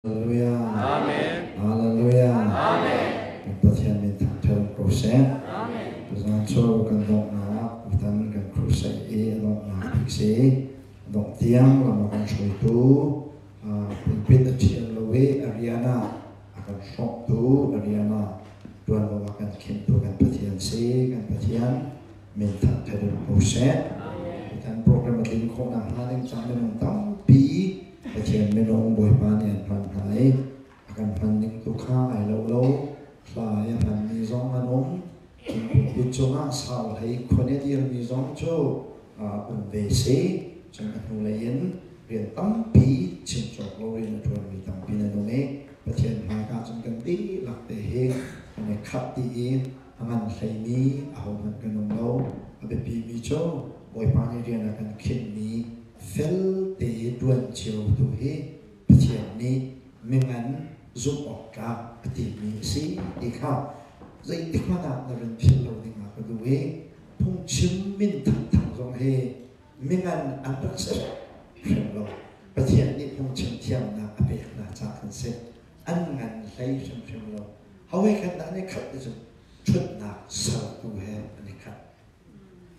Hallelujah. Amen. Hallelujah. Amen. Kan Pathian min thangṭhat ko seh. Amen. Tuzaan cu kan donghnak tutan kan crusade i a donghnak bik si. Dongh tiang lam a kan hruaitu, pulpit a ṭhial lo i a rian ah a kan hrawktu, a rian ah ṭuanvo a kan khinhtu kan Pathian si. Kan Pathian min thangṭhat in ko seh. Tutan program a tlin khawh nakhnga ding caah minung tampi Pathian minung Bawipa nih an hman hna i a kan hman ning tu kha ai lo lo. Hla i a hmanmi zong an um. Cun pulpit cungah sau hlei khuan i a dirmi zong cu um ve si. Cun a hnulei in rian tampi chim cawk lo rian a ṭuanmi tampi nan um i Pathian hmaika cun kan dihlak te hi kan i khat dih i a ngan hleimi ahohmanh kan um lo. A biapimi cu Bawipa nih rian a kan khinhmi fel te i ṭuan cio tu hi Pathian nih mingan zumh awk tlak a timi a si ti kha zeitik hmanh ah na run philh lo ding ah ka duh i phungchim min thangthang zong hi mingan an rak si hrim lo. Pathian nih phungchim thiamnak a pek hna caah khan si an ngan hlei hrimhrim lo. Hawi khan dah an i khat ti cun ṭhutnak sertu he an i khat.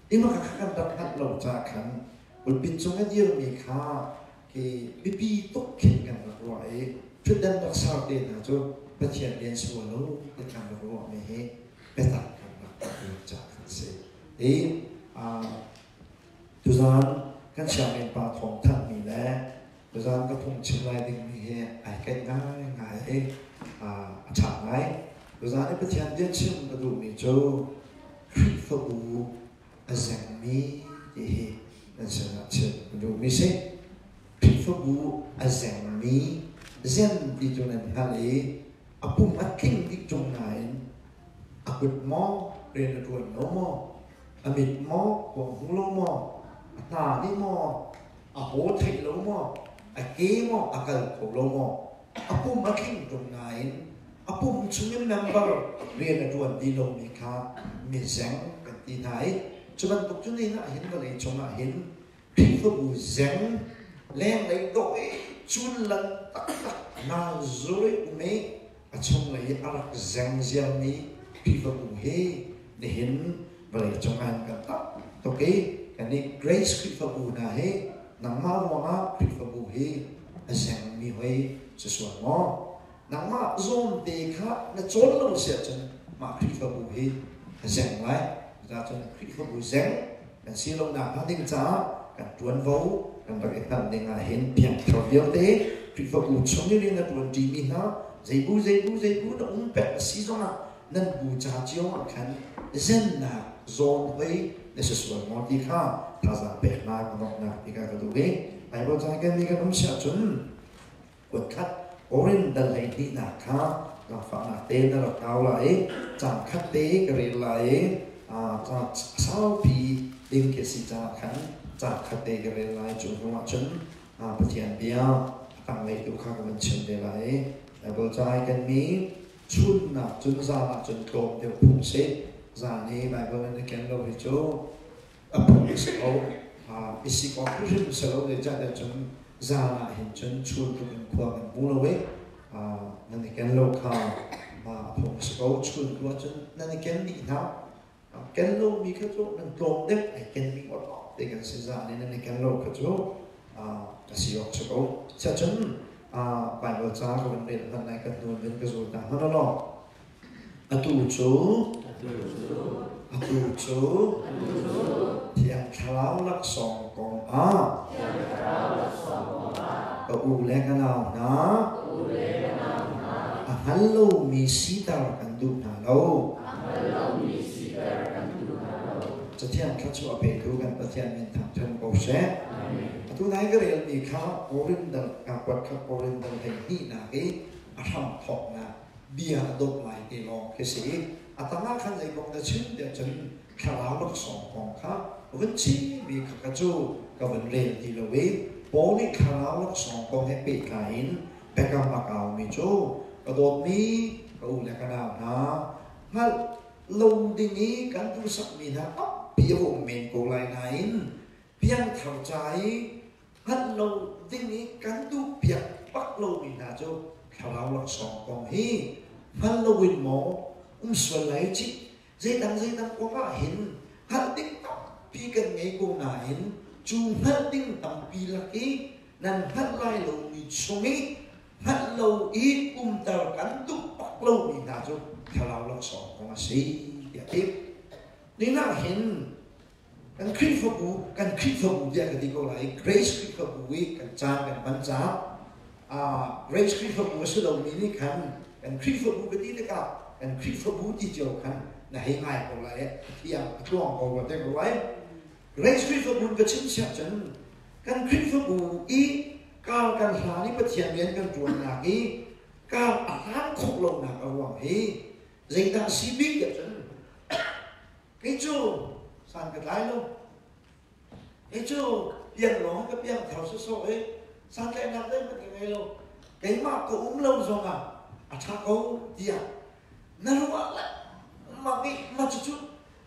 Ima kha kan rak hngalh lo caah khan pulpit cung a dirmi kha khi biapi tuk khin kan rak ruah i ṭhutdan rak ser te hna cu Pathian rian sual lo ti kan rak ruahmi hi biatak kan rak hngalh lo caah khan a si. I tuzaan kan sianginn pa thawng thanhmi le tuzaan ka phungchim lai dingmi hi ai kaih ngaingai i a ṭha ngai. Tuzaan i Pathian biachim ka duhmi cu Khrihfabu a zengmi ti hi nan sinah chim ka duhmi si. Khrihfabu a zengmi zen ti cu nan hngalh i a pum a tling dih ṭung nain a kut maw rian a ṭuan lo maw, a mit maw khua hmu lo maw, a hna nih maw a haw theih lo maw, a ke maw a kal kho lo maw, a pum a tling ṭung nain a pum chungin member rian a ṭuan ti lomi kha mizeng kan ti hna i cu bantuk cu ni ah hin vawlei cungah hin Khrihfabu zeng lenglei dawh i cunlan taktak nalzur i um i a chunglei i a rak zeng ziarmi Khrihfabu hi nihin vawlei cungah hin kan tam tuk i kannih Grace Khrihfabu hna hi nangmah ruangah Khrihfabu hi a zengmi hoi si sual maw? Nangmah zawnte kha na cawn lo si ahcun mah Khrihfabu hi a zeng lai. Cucaah Khrihfabu zeng kan si lo nakhnga ding caah kan ṭuanvo kan rak i hngalh ning ah hin piangthar vialte Khrihfabu chung i rian a ṭuanṭimi hna zeibu zeibu zeibu na um pek a si zongah nan bu ca cio ah khan zennak zawn hoi na si sual maw ti kha thazaang peknak donghnak ti kha ka duh i Bible ca kan mi kan um si ahcun kuat khat Korin dal 12nak kha zaangfahnak te na rak kau lai i caan khat te ka rel lai i saupi ding khi a si caah khan caan khat te ka rel lai. Cu hnu ah cun Pathian bia a tanglei tu kha ka van chim te lai i Bible ca ai kenmi chunnak cun zan ah cun tlawm deuh phung si. Zan i Bible nan i ken lo hi cu a phung a si ko. I sik awk hrimhrim si lo. Zeicahtiah cun zan ah hin cun chun tluk in khua kan hmu lo i nan i ken lo kha a phung a si ko. Chun tu ahcun nan i ken dih hna. Ken lomi kha cu nan tlawm deuh, ai kenmi ngawt te kan si. Zan i nan i ken lo kha cu a si awk si ko. Siahcun Baibal ca ka van rel hmanh lai kan hnu in ka zul ta hmanh law. Atu cu atu cu Thiang Thlarau laksawng kong ah ka u le ka nau hna, a hngal lomi siter kan duh hna lo. Cathiang thluachuah petu kan Pathian min thangṭhat ko seh. Atu nai ka relmi kha Korin dal kuat kha Korin dal 12nak i a hramthawknak bia a dawp lai ti lawng khi si i a tangah khan zei kong na chim tiah cun thlarau laksawng kong kha vun chimmi kha ka cu ka vun rel ti lo i Paul nih thlarau laksawng kong he pehtlai in biakam a kaumi cu, ka dawtmi ka u le ka nau hna, hngalh lo ding i kan duhsakmi hna tampi a um men ko lai nain piangthar ca i hngalh lo ding i kan duhpiak. bak lomi hna cu thlarau laksawng kong hi hngal loin maw um sual lai cih zeidang zeidang kong ah hin hngalh ding tampi kan ngei ko nain cu hngalh ding tampi lak i nan hngalh lai lomi chung i hngalh lo i umter kan duh bak lomi hna cu thlarau laksawng kong a si tiah a ti. Nihin hin kan Khrihfabu kan Khrihfabu tiah ka ti ko lai Grace Khrihfabu i kan caan kan hman caah Grace Khrihfabu a si lomi nih khan kan Khrihfabu ka ti tikah kan Khrihfabu ti cio khan na hei ngai ko lai a thiang a tluang ko rua te ko lai. Grace Khrihfabu ka chim siah cun kan Khrihfabu i kar kan hlan i Pathian rian kan ṭuannak i kar a hlan khawh lonak a ruang hi zeidah si bik tiah cun kei cu san ka tlai lo kei cu piang lawng ka piang thar sawsawh i santlaihnak zeihmanh ka ngei lo keimah ka um lo zongah a ṭha ko tiah na ruah le mah nih mah cucu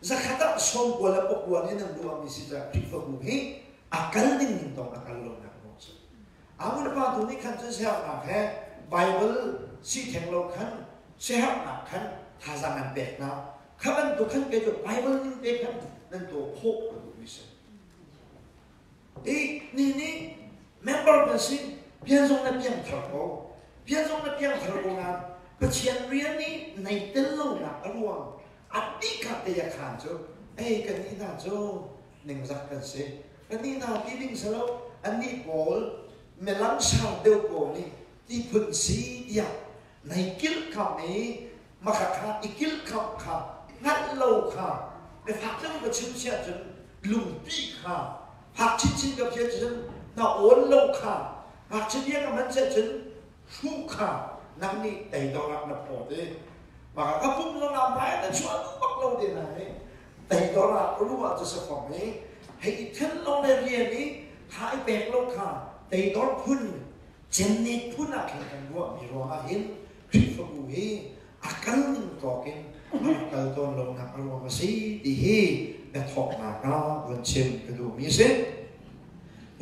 zakhat ah 90 le pakua nih nan ruahmi si caah Khrihfabu hi a kal ding ning tong a kal lonak ruang si. Amun pa tu nih khan cun siaherhnak he Bible si theng lo khan siaherhnak khan thazaang an pek hna. Kha bantuk khan kei cu Bible ning te khan nan tuah khawh ka duhmi si. I ni nih member kan si pian zong na piang thar ko. Pian zong na piang thar ko nain Pathian rian nih nei tel lonak a ruang a dihka te ya khan cu ei kan nih hna cu ningzak kan si kan nih hna ti ding si lo annih pawl milangsar deuh pawl nih ti phun si tiah nei kilhkamh i makha kha i kilhkamh kha hngalh lo kha biafak deuh ka chim si ahcun lungpi kha fak chinchin ka phiat cun na awn lo kha ngakchia bia ka hman si ahcun hruh kha nang nih teidor ah na phawt i maka ka pum zong ah hmai na chuah duh bak lo te na hi teidor ah ruah cu sa fong i hei i then lo le rian i tha i pek lo kha teidor phun cemnet phun ah khin kan ruah mi ruang ah hin Khrihfabu hi a kal ning tawk in a rak kal tawn lonak a ruang a si ti hi biathawknak ah vun chim ka duhmi a si.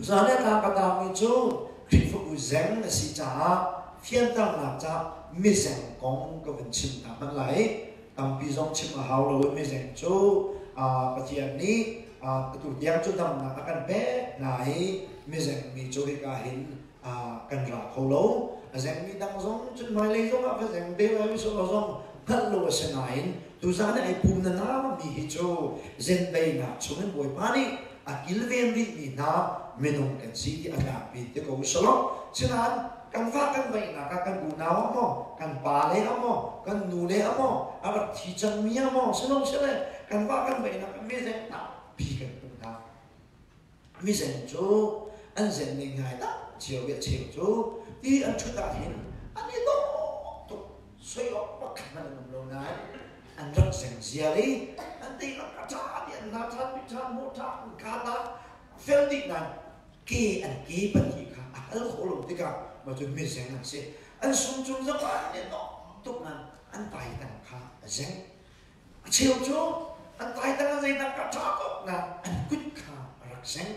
Zan le tlang ka taangmi cu Khrihfabu zeng a si caah fianternak caah mizeng kong ka vun chim ta hmanh lai. Tampi zong chim a hau lo i mizeng cu Pathian nih atu tiang cu damnak a kan pek hna i mizeng mi cu hika hin kan ra kho lo. A zengmi dang zong cun hmailei zong ah va zeng te lai sawh zong hngalh lo a si nain tuzan i ai pum na mi hi cu zenbeinak chungin Bawipa nih a kilven rihmi hna minung kan si ti a tlangpi ti ko usalaw. Sinain kan fa kan vaihnak ah kan unau ah maw kan pale ah maw kan nule ah maw a rak thi cangmi ah maw silong sile kan va kan vaihnak ah mizeng tampi kan hmuh hna. Mizeng cu an zen ning ngai tak cio i a cheu cu ti an ṭhut ah hin an i dawh tuk soi awk pakhat hmanh an um lo nain an rak zeng ziar i an dihlak a ṭha dih an hna ṭhan bik ṭhan hmuh ṭha an kaa ta fel dih nain ke an ke pahnih kha a kal khawh lo tikah mah cu mizeng an si an sum cung zong ah an i dawh tuk nain an taitang kha a zeng A cheu cu an taitang an zeidah ka ṭha tuk na an kut kha a rak seng.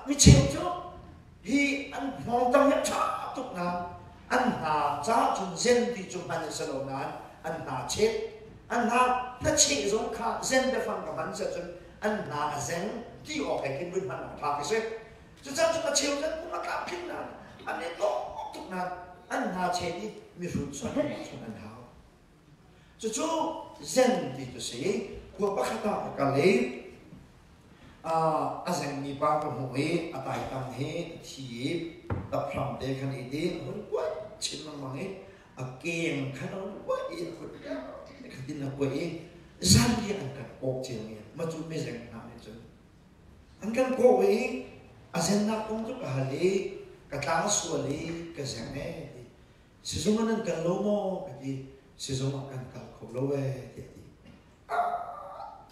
Mi cheu cu hi an hmawngtang hi a ṭha tuk na an hna ca cun zen ti cu hman a si lo nain an hna chet. An hna hnacheh zong kha zen biafang ka hman si ahcun an hna a zeng ti awk he khin vun hman awk ṭha khi si. Cucaah cun a cheu cu an pum a tlak khin nain an i dawh tuk nain an hna chet i mihrut son an hau. Cucu zen ti cu si. Khua pakhat ah ka kal i a zengmi pa ka hmuh i a taitang hi a thi i taphram te khan i ti a hun kuai chin lengmang i a keng khan a hun kuai i a kut khatin a kuai i zanriah an kan kawk cio mi mah cu mizeng hna nih cun an kan kawh i a zennak kong cu ka hal i ka tlang sual i ka zeng ee ti Sizung ah nan kal lo maw? Ka ti. Sizung ah kan kal kho lo ee tiah a ti.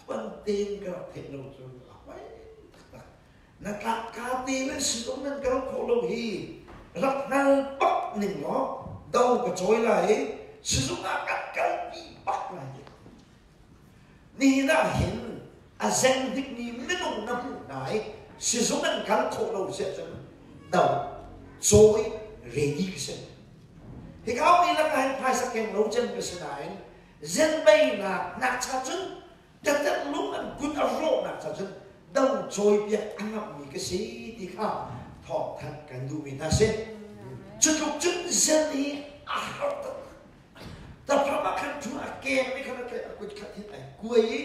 Tuan tein ka rak theih lo cu a poi taktak. Na tlak ka te le sizung nan kal khawh lo hi rak hngal bak ning law do ka cawi lai i sizung ah kan kalpi bak lai ti. Nihin ah hin a zeng dikmi minung na hmuh hna i sizung an kal khawh lo si ahcun do cawi ready ka si. Hika mi lakah hin phaisa keng lo cem ka si nain zenbeinak ngakcha cun taktak lung an kut a rawhnak ca cun do cawipiak a ngamhmi ka si ti kha thawngthanh kan duhmi hna si. Cu tluk cun zen hi a har taktak. Tafram ah khan ṭhu a keng nih khan a kut khat hin ai kuai i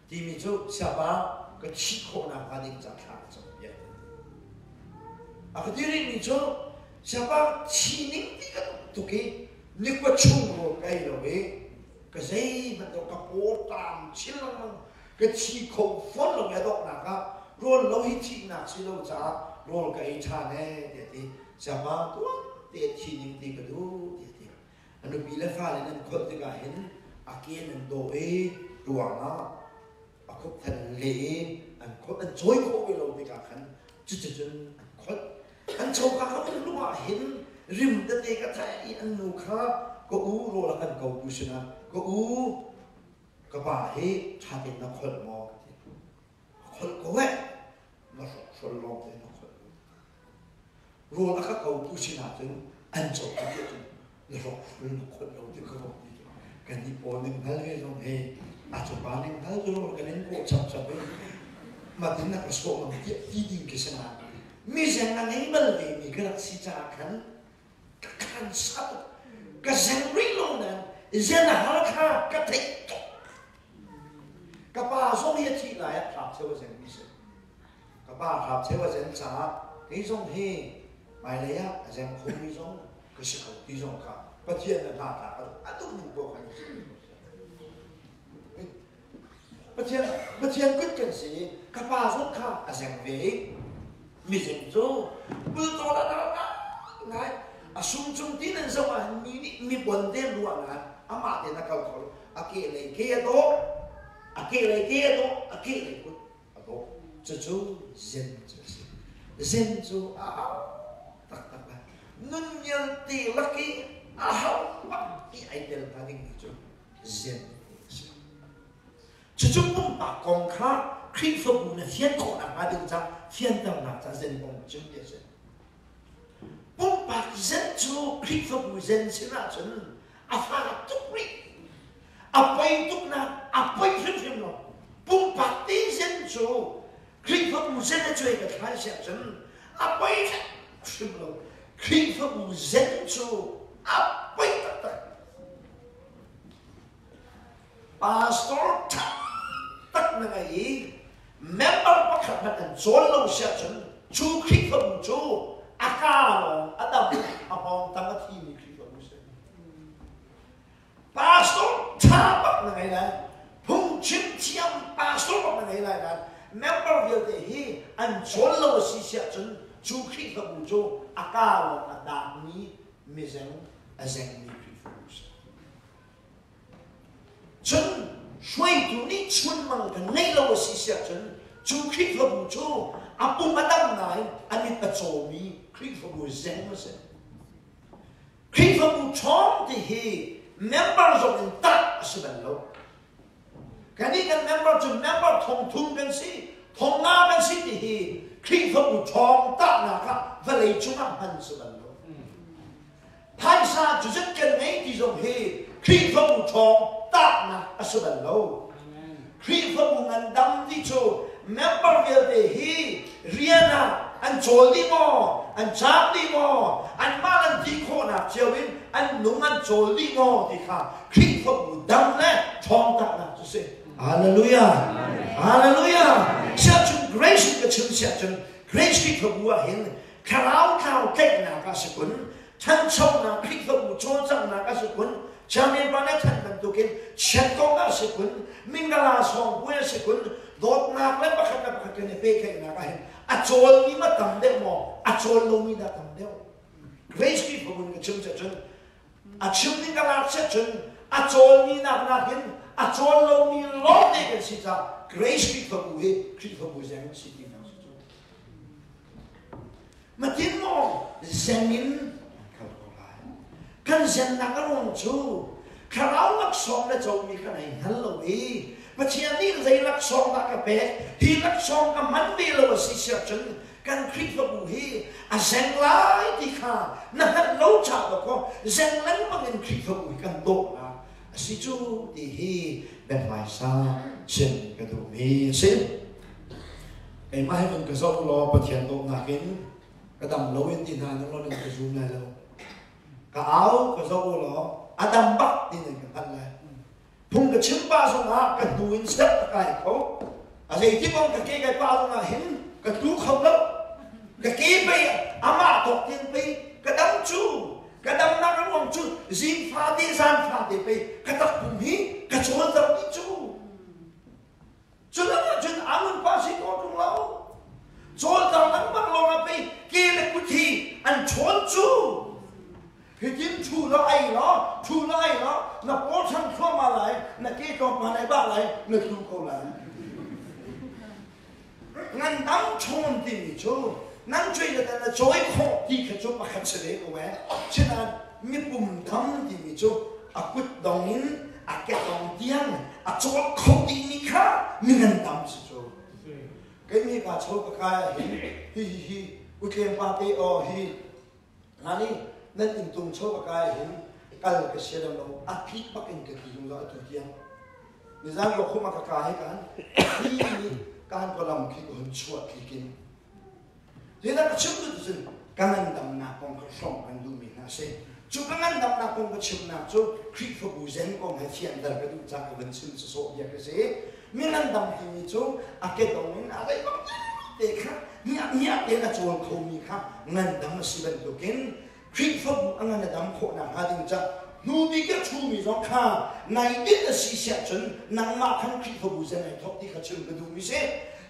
timi cu siapa ka thih khawhnak hnga ding ca thla ka cam piak. A ka ti rihmi cu siapa thi ning ti ka duh tuk i nikua chung rawl ka ei lo i ka zeihmanh lo ka paw ṭam chin lengmang ka thi kho fawn lo i a donghnak ah rawl lo hi thihnak si lo caah rawl ka ei ṭhan ee tiah ti siapa tuan te thi ning ti ka duh tiah ti a nupi le fale nan kholh tikah hin a ke nan dawh i ruang ah a khup than le i an kholh an cawi khawh ve lo tikah khan cuticun an kholh An chawka ka um lung ah hin rim tete ka theih i an nu kha ka u rawl a kan kotu sinah ka u ka pa hi ṭha tein na kholh maw ka ti. Ka kholh ko eh na hrokhrol lawng te na kholh ko. Rawl a ka kotu sinah cun an coka ti cun na hrokhrol na kholh lo ti ka ruah ti cu kan nih pawl ning hngal ve zong he a copa ning hngal cu rawl kan in kawh chapchap i matin na ka sawh ngam tiah ti ding khi si nain mizeng a ngei bal ve mi ka rak si caah khan ka khan sal ka zeng rih lo nain zen a har kha ka theih tuk ka pa zong hi a thih lai ah hrap cheu a zeng mi si ka pa hrap cheu a zen caah kei zong hi hmailei ah a zeng kho mi zong ka si kho ti zong kha Pathian na hna tlak a duh ning paoh khan Pathian Pathian kut kan si i ka pa zong kha a zeng ve i mizeng cu bultawl a nar ngai a sung cung ti nan zoh ah mi nih mi bon te ruah nain amah tein a kal kho a ke lei ke a dawh a ke lei ke a dawh a ke lei kut a dawh cucu zen cu a si zen cu a har taktak lai nun vialte lak i a har bak ti ai tel hnga dingmi cu zen a si cucu pumpak kong kha Khrihfabu na fian khawhnak hnga ding ca fianternak ca zen kong chim ti a si pumpak zen cu Khrihfabu zen sin ahcun a fak tuk rih a poi tuknak a poi hrimhrim lo pumpak te zen cu Khrihfabu zen a cuai ka thlai siah cun a poi hrim lo Khrihfabu zen cu a poi taktak Pastor ṭha tak na ngei i member pakhat hmanh an cawl lo siah cun cu Khrihfabu cu a kaa lawng a dam a hngawng tang a thimi Khrihfabu si. Pastor ṭha bak na ngei lai. Phungchim thiam pastor bak na ngei lai nain member vialte hi an cawl lo a si siah cun cu Khrihfabu cu a kaa lawng a daakmi mizeng a zengmi Khrihfabu si. Cun hruaitu nih chunmang kan ngeih lo a si siah cun cu Khrihfabu cu a pum a dam nain a mit a cawmi Khrihfabu zeng a si. Khrihfabu ṭhawng ti hi member zong in tah a si bal lo. Kannih kan member cu member thong thum kan si, thong nga kan si ti hi Khrihfabu ṭhawng tahnak ah vawlei cungah hman si bal lo. Phaisa cuzet kan ngei ti zong hi Khrihfabu ṭhawng tahnak a si bal lo. Khrihfabu ngandam ti cu member vialte hi rian ah an cawl dih maw, an caam dih maw, anmah an ti khawhnak cio in an nung an cawl dih maw ti kha Khrihfabu dam le ṭhawng tahnak cu si. Hallelujah! Hallelujah! Siahcun grace in ka chim siahcun grace Khrihfabu ah hin thlarau tlau tlaihnak ah si kun ṭhanchonak Khrihfabu cawlcanghnak a si kun Chairman pa nih than bantukin chiat kong ah si kun mingala sawng puai a si kun dawtnak le pakhat le pakhat kan i pehtlaihnak ah hin a cawlmi ma tam deuh maw a cawl lomi dah tam deuh Grace Khrihfabu in ka chim cun a chim ning ka lak set cun a cawlmi nak nakin a cawl lomi lawng te kan si caah Grace Khrihfabu hi Khrihfabu zeng si ti si cu Matin maw zeng in an kal ko lai. Kan zennak a ruang cu thlarau laksawng na comi kha nai hngal lo i Pathian nih zei laksawng dah ka pek hi laksawng ka hman ve lo a si siah cun Kan Khrihfabu hi a zeng lai ti kha na hngalh lo ca dawkaw zeng lengmang in Khrihfabu hi kan dawhnak a si cu ti hi biahmaisa chim ka duhmi a si. Keimah hi vun ka zoh law Pathian dawtnak in ka dam lo in ti hna ning law nan ka zum lai lo. Ka au ka zoh u law a dam bak ti nan ka hngalh lai. Phung ka chim pah zongah ka hnu in step ka kai kho. A zeiti kong ka ke kai pah zongah hin ka tlu kho lo. Ka ke pei amah tawk tin pei ka dam cu ka damnak a ruang cu zing fate zan fate pei ka takpum hi ka cawlter dih cu. Cu lang ahcun Ammon pa si ko ṭung lo. Cawlter lengmang lawng ah pei ke le kut hi an chawn cu. Hitin ṭhu law ei law, ṭhu law ei law, na paw ṭhang thluahmah lai, na ke tlawmpal ei bah lai, na tlu ko lai. Ngandam chawn timi cu nan cuai le na cawi khawh ti kha cu pakhat si ve ko ee. Sinain mipum dam timi cu a kut dong in a ke dong tiang a cawl kho dihmi kha mi ngandam si cu. Kei mi ka cho ka kai ah hin hi hi hi utleng pa te aw hi Ngani nan inntung cho ka kai hin kal ka sia lo a tlik bak in ka ti zungzal atu tiang. Nizan ka khum ka ka he kan hi ni kan ko lam khi ka hun chuah tlikin. Zeidah ka chim tu cun ka ngandamnak kong ka hrawmh kan duhmi hna a si. Cu ka ngandamnak kong ka chimnak cu Khrihfabu zen kong he fianter ka duh caah ka van chim sawsawh bia ka si. Mi ngandam timi cu a kedong in a rei bak te kha ngiah tein a cawl khomi kha ngandam a si bantukin Khrihfabu a ngan a dam khawh nakhnga ding ca hnu bik a ṭhumi zong kha nai dinh a si siah cun nangmah khan Khrihfabu zen ai thawk ti kha chim ka duhmi si.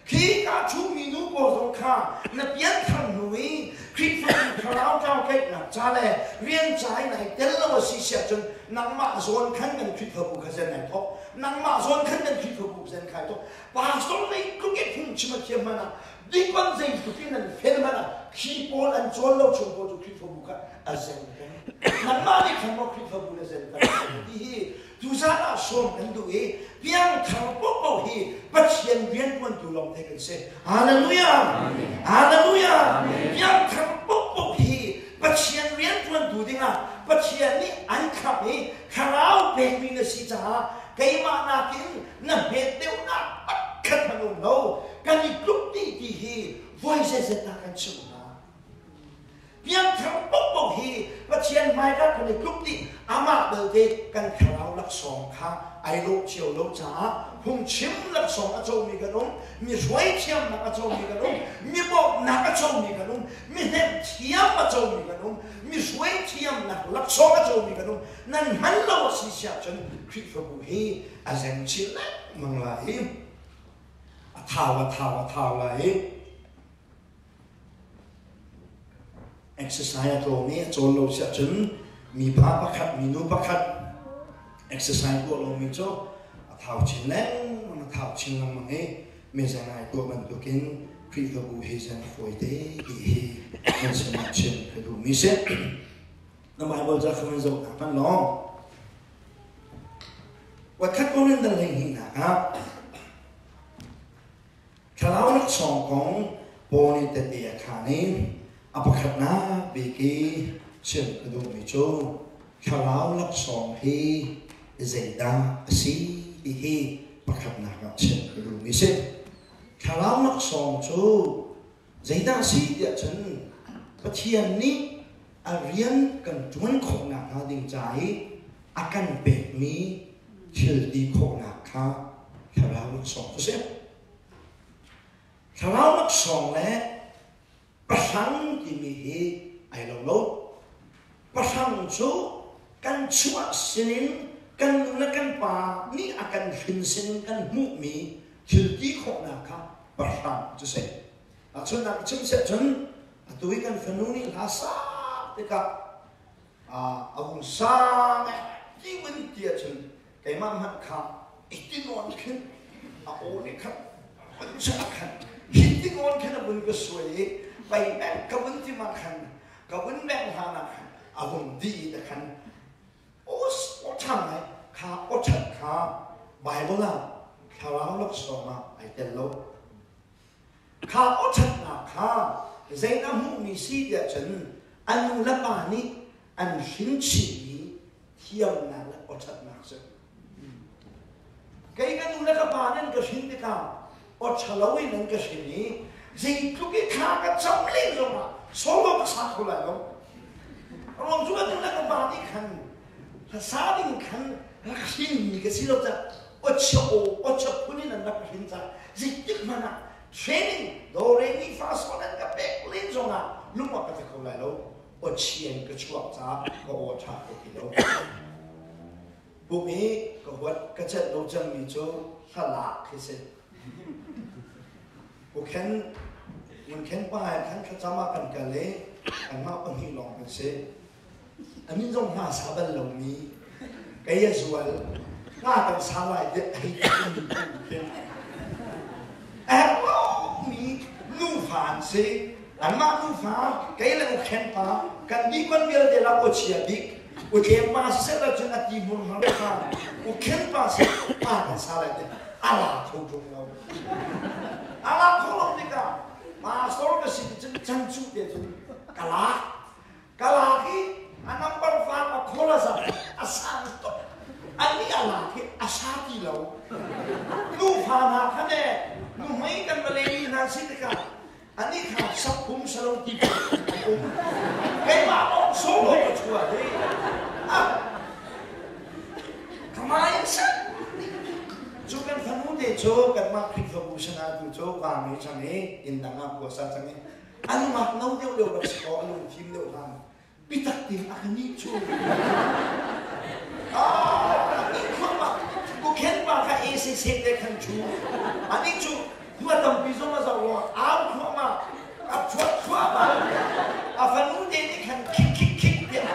Khi ka ṭhumi nu pawl zong kha na pianthar hnu i Khrihfabu thlarau tlaukaihnak ca le rian ca i nai tel lo a si siah cun nangmah zawn khan kan Khrihfabu kha zen ai thawk. Nangmah zawn khan kan Khrihfabu zen khai thawk. Pastor lei tluk i phungchim a thiam hmanh ah dikon zeitluk in an fel hmanh ah khi pawl an cawn lo chung pawl cu Khrihfabu kha a zen peng. Nangmah nih khan maw Khrihfabu na zen peng ti hi tuzaan ah sawm kan duh i piangthar paohpaoh hi Pathian rianṭuantu lawng te kan si. Hallelujah! Hallelujah! Piangthar paohpaoh hi Pathian rianṭuantu dingah Pathian nih an khamh i thlarau pekmi na si caah keimah nakin na hmet deuhnak pakhat hmanh um lo. Kan i tluk dih ti hi voi zeizat dah kan chimh hna. Piangthar paohpaoh hi Pathian hmaikah kan i tluk dih. Amah belte kan thlarau laksawng kha ai lawh cio lo caah phungchim laksawng a comi kan um, mi hruai thiamnak a comi kan um, mi bawmhnak a comi kan um, mi hnemh thiam a comi kan um, mi hruai thiamnak laksawng a comi kan um. Nan hman lo a si siah cun Khrihfabu hi a zeng chin lengmang lai i a thau a thau a thau lai i Exercise a tlawm i a cawl lo siah cun mipa pakhat, minu pakhat exercise tuah lomi cu a thau chin lengmang, a thau chin lengmang i mizeng ai tuah bantukin Khrihfabu hi zen a fawi te ti hi nan sinah chim ka duhmi si. Na Bible ca kha zoh hna hmanh law. Wakhat Korin dal 12 ah Thlarau laksawng kong Paul nih tehte a khaan i a pakhatnak bik i chim ka duhmi cu thlarau laksawng hi zeidah a si ti hi pakhatnak ah chim ka duhmi a si. Thlarau laksawng cu zeidah a si tiah cun Pathian nih a rian kan ṭuan khawh nakhnga ding ca i a kan pekmi thil ti khawhnak kha thlarau laksawng cu a si. Thlarau laksawng le pahrang timi hi ai lo lo. Pahrang cu kan chuah sinin kan nu le kan pa nih a kan hrin sinin kan hmuhmi thil ti khawhnak kha pahrang cu si. Ahcun chim seh cun atu i kan fanu nih hla sak tikah a vung sang ti vun ti ahcun keimah hmanh kha iti nawn khin a aw nih khan vun chah khan hi ti nawn khin a vun ka suai i pei beng ka vun ti ma khan ka vun beng hlan ah khan a vung di te khan aw ṭha ngai kha aw ṭhat kha Bible ah thlarau laksawng ah ai tel lo. Kha awṭhatnak kha zei na hmuhmi si tiah cun a nu le pa nih an hrin chihmi thiamnak le awṭhatnak cu. Kei ka nu le ka pa nih an ka hrin tikah awṭhalo in an ka hrin i zeitluk i thla ka cam len zongah solo ka sa kho lai lo. Ruang cu ka nu le ka pa nih khan hlasa ding khan rak hrinmi ka si lo caah awchia aw awchia phun in an rak ka hrin caah zeitik hmanh ah training do re mi fa sol an ka pek len zongah lung a ka ti kho lai lo. Awchia in ka chuak caah ka aw a ṭha kho ti lo. Pum i ka huat ka celh lo cangmi cu hlalak khi si. Kukhen Ngunkhen pa he khan thlacam ah kan kal i kanmah pahnih lawng kan si. A min zong hna sa bal lomi kei a zual hna kan sa lai tiah a hei ti. A herh lomi nufa an si. Anmah nufa kei le ukhen pa kan dikon vialte la awchia bik utlem pa siseh lo cun a ti hmur hmar kha ukhen pa si pa kan sa lai tiah a la kho ṭung lo. A la kho lo tikah pastor ka si cun chan cu te cun ka lak. Ka lak i a number fan a khol a zat a sang tuk. Ani a lak hi a sa ti lo. Nufa hna kha ne nuhmei kan va lei hna si tikah ani kha saphum salo ti um. Keimah lawng solo ka chuah hi. Ah, kamain san. Cu kan fanu te cu kanmah Khrihfabu sinah tu cu vami cang i inn dang ah puasa cang i an ngakno deuh deuh rak si kaw a lungfim deuh hlan bitak tin a ka nih cu ah khuama kukhen pa kha ACC te khan chu ani cu khua tampi zong a zoh lo au khuama a chuat khuama a fanu te nih khan khik khik khik tiah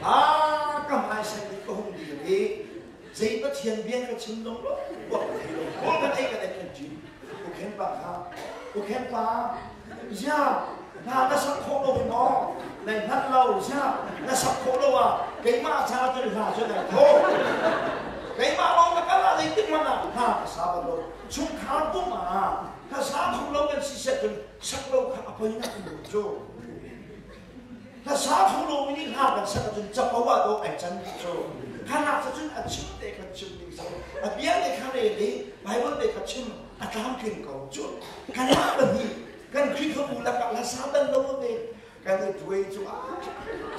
ah ka hmai sen ka hung dir i zei pathian bia ka chim dong lo buak thei lo kawl kan ei kan ei kan ṭin Ukhen pa kha ukhen pa zia na na sak khawh lo maw nai hngalh lo zia na sak khawh lo ah keimah ca cun hla cu nai tho keimah lawng na kal ah zeitik hmanh ah hna ka sa bal lo chungkhar pum ah ka sa kho lo kan si set cun sak lo kha a poi nak um cu Hlasa kho lomi nih hla kan sak ahcun capo ah dawh ai can dih cu. Hla cun a chim te kha chim ding so. A bia te kha rel i Bible te kha chim a tlamtling ko cu. Kanmah pahnih kan Khrihfabu lakah hlasa bal lo ve kan i tuai cu ah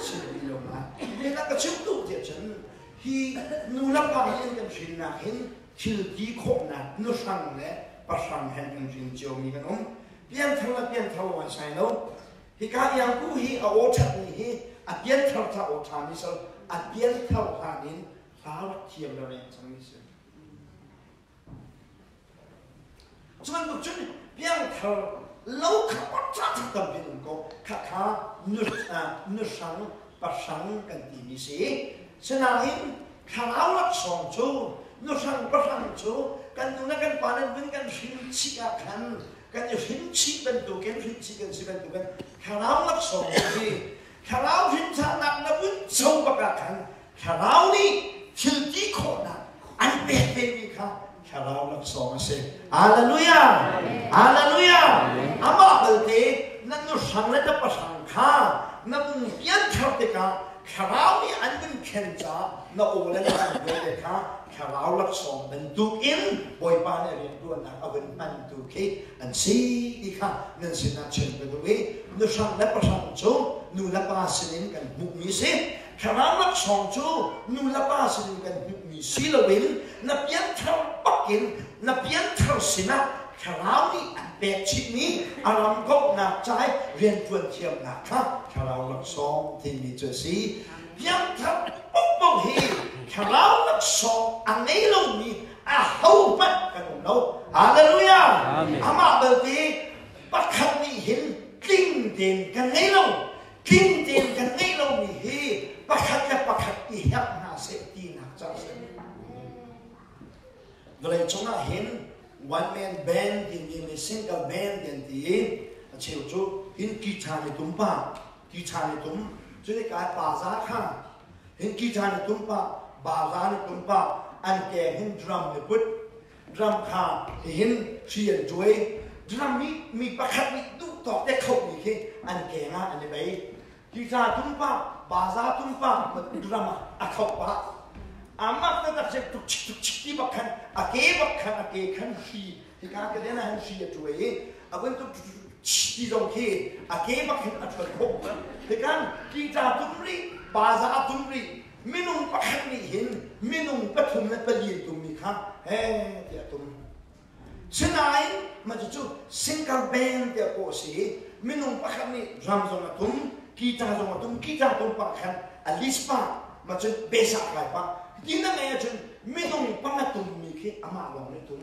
chim ti lo ma. Hi ka chim duh tiah cun hi nu le pa hin kan hrinnak hin thil ti khawhnak nuhrang le pahrang hen kan hrin ciomi kan um. Pianthar le pianthar lo an sai lo. Hika iangku hi a aw ṭhatmi hi a pianthar tha aw ṭhami sal a pianthar hlan in hla rak thiam le reng cangmi si. Cu bantuk cun piangthar lo kha aw ṭha ṭha tampi um ko. Khakha nuhrang pahrang kan timi si. Sinain thlarau laksawng cu nuhrang pahrang cu kan nu le kan pa nan vun kan hrin chih ah khan kan i hrinchih bantukin hrinchih kan si bantukin thlarau laksawng hi thlarau hrinthannak na vun co bak ah khan thlarau nih thil ti khawhnak an pek vemi kha thlarau laksawng a si. Hallelujah! Hallelujah! Amah balte na nuhrang le na pahrang kha na mung pianthar tikah thlarau nih an vun khen caah na aw le na vialte kha thlarau laksawng bantukin Bawipa nih rianṭuannak a vun hmantu khi an si ti kha nan sinah chim ka duh i nuhrang le pahrang cu nu le pa sinin kan hmuhmi si. Thlarau laksawng cu nu le pa sinin kan hmuhmi si loin na pianthar bakin na pianthar sinah thlarau nih an pek chihmi a ram kawhnak ca i rianṭuan thiamnak kha thlarau laksawng timi cu a si. Piangthar paohpaoh hi thlarau laksawng a ngei lomi ahohmanh kan um lo. Hallelujah! Amah belte pakhat nih hin tling tein kan ngei lo. Tling tein kan ngeih lomi hi pakhat le pakhat i herh hna seh tinak ca a si. Vawlei cungah hin one man band timi mi single band an ti i a cheu cu hin guitar ni tum pa guitar ni tum cu ka pa za kha hin guitar ni tum pa ba za ni tum pa an ke hin drum ni put. Drum kha hihin hri an tuai. Drum mi mi pakhat nih duh tawk te khohmi khi an keng ah an i bei. Guitar tum pah, baza tum pah, drum ah a khoh pah. Amak taktak si tuk chik tuk chik ti bak khan a ke bak khan a ke khan hri hika ke den ah hin hri a tuai i a vun tuk ti zong khi a ke bak hin a ṭhuat khawh. Hikan guitar tum rih, baza tum rih, minung pakhat nih hin minung pathum le pali an tummi kha he tiah tum. Sinain mah cucu single band tiah kawh a si i minung pakhat nih drum zong a tum, guitar zong a tum, guitar tum pah khan a list pah, mah cun bass ah kai pah. Ti na ngeih ahcun minung panga tummi khi amah lawng nih tum.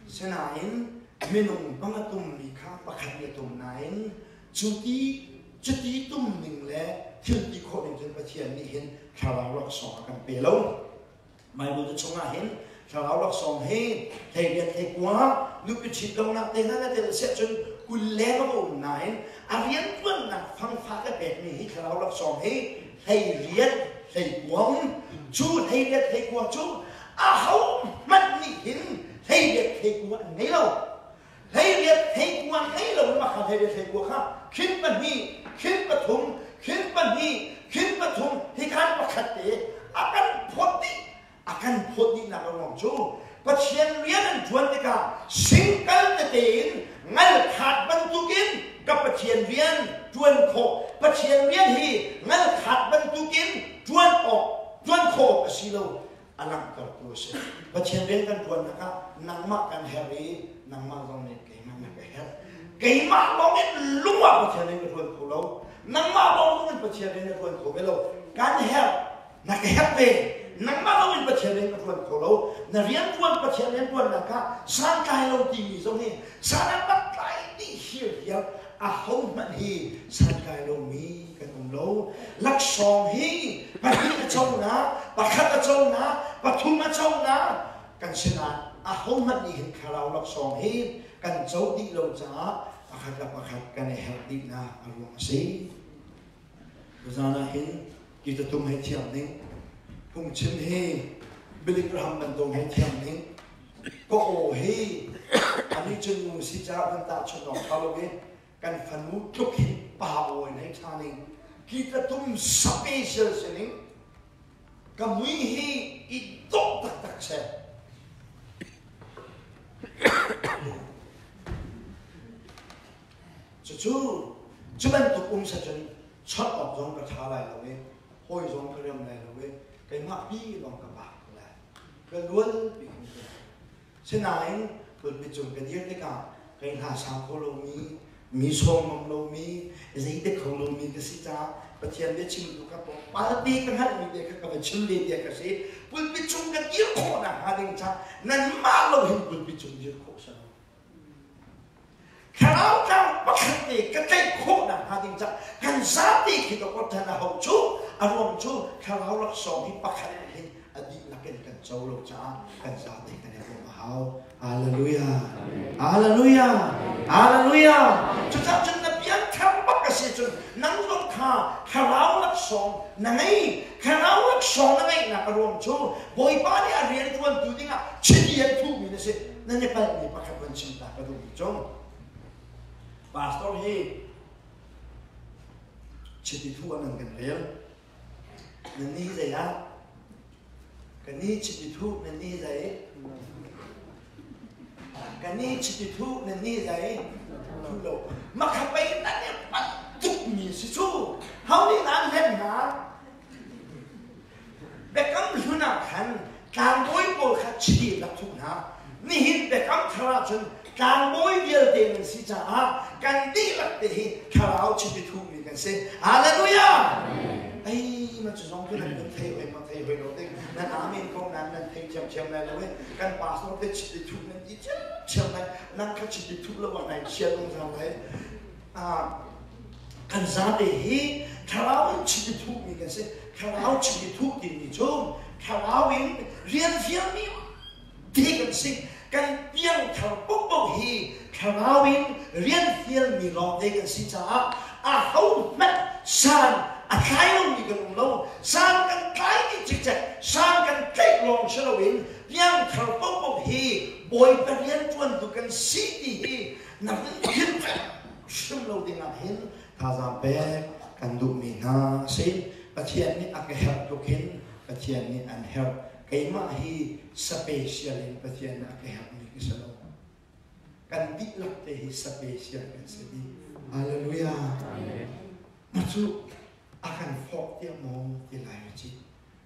Sinain minung panga tummi kha pakhat nih a tum nain cu ti cuti tum ning le thil ti khawh ning cun Pathian nih hin thlarau laksawng a kan pe lo. Bible te chungah hin thlarau laksawng hi hleiriat hleikua nupi ṭhit lonak te hna na tel siah cun 20 leng a um nain a rianṭuannak fangfak a pekmi hi thlarau laksawng hi hleiriat hleikua um. Cu hleiriat hleikua cu aho hmanh nih hin hleiriat hleikua an ngei lo. Hleiriat hleikua ngei lo in mah kha hleiriat hleikua kha khin pahnih, khin pathum, khin pahnih, khin pathum hi khan pakhat te a kan phawt dih. A kan phawt dihnak a ruang cu Pathian rian an ṭuan tikah singkal tete in ngal khaat bantukin ka Pathian rian ṭuan khawh Pathian rian hi ngal khaat bantukin ṭuan awk ṭuan khawh awk a si lo a langhtertu a si. Pathian rian kan ṭuannak ah nangmah kan herh i nangmah zong nih keimah na ka herh. Keimah lawng in lung ah Pathian rian ka ṭuan kho lo. Nangmah lawng in Pathian rian na ṭuan kho ve lo. Kan herh. Na ka herh ve. Nangmah lawng in Pathian rian ka ṭuan kho lo. Na rian ṭuan Pathian rian ṭuannak ah santlai lo timi zong hi san an rak tlai dih hirhiar ahohmanh hi santlai lomi kan um lo. Laksawng hi pahnih a co na, pakhat a co na, pathum a co na, kan sinah ahohmanh nih hin thlarau laksawng hi kan co dih lo caah pakhat le pakhat kan i herh dihnak a ruang a si. Tuzaan ah hin kitatum hei thiam ning, phungchim hi Billy Graham bantuk hei thiam ning, ka aw hi ani cun nu si caah kan tahchunh awk ṭha lo i kan fanu tluk hin pa aw in hei ṭha ning, kitatum special si ning, ka mui hi i dawh taktak seh. Cucu cu bantuk um seh cun chawnh awk zong ka ṭha lai lo i hawi zong ka rem lai lo i keimah pi lawng ka bak ko lai. Ka lual pi khin ka Sinain pulpit cung ka dir tikah kei hna sang kho lomi, mi sawm ngam lomi, zeitik kho lomi ka si caah Pathian biachimtu kha tlawmpal te ka hngalhmi te kha ka va chim ve tiah ka si. Pulpit cung ka dir khawh nakhnga ding caah nanmah lo hin pulpit cung dir khawh si lo. Thlarau tlang pakhat te ka tlaih khawh nakhnga ding caah kan zapi khi ka kuat ṭhan a hau cu a ruang cu thlarau laksawng hi pakhat hin a dihlak in kan co lo caah kan zate kan i bawmh a hau. Hallelujah. Hallelujah. Hallelujah. Cucaah cun na piangthar bak a si cun nang zong kha thlarau laksawng na ngei. Thlarau laksawng na ngeihnak a ruang cu Bawipa nih a rian ṭuantu dingah chiti an thuhmi na si. Nan i palhmi pakhat van chim ta ka duhmi cu pastor hi chiti thu an kan rel. Nan ni zei ah? Kan ni chiti thu nan ni zei? Kan ni chiti thu nan ni zei? Thu lo. Makha pei nan i palh tukmi si cu. Ho nih nan hlen hna? Biakam hlun ah khan tlangbawi pawl kha chiti rak thuh hna. Nihin biakam thar ahcun tlangbawi vialte nan si caah kan dihlak te hi thlarau chiti thuhmi kan si. Hallelujah! Ei, ma cu zong cu nan kan thei hoi ma thei hoi lo ding. Nan amen ko nan nan thei thiamthiam lai lo i kan pastor te chiti thuh nan ti thiamthiam lai. Nang kha chiti thuh lo ah nai chia zungzal lai. Kan zate hi thlarau in chiti thuhmi kan si. Thlarau chiti thuh timi cu thlarau in rian fialmi te kan si. Kan piangthar paohpaoh hi thlarau in rian fialmi lawngte kan si caah ahohmanh san a tlai lomi kan um lo. San kan tlai dih cikcek, san kan tlaih lawng si loin piangthar piangthar paohpaoh hi Bawipa rianṭuantu kan si ti hi na vun philh hrim lo dingah hin thazaang pek kan duhmi hna a si. Pathian nih a ka herh tluk hin Pathian nih an herh. Keimah hi special in Pathian nih a ka herhmi ka si lo. Kan dihlak te hi special kan si dih. Hallelujah. Mah cu a kan forh tiah maw ti lai ci.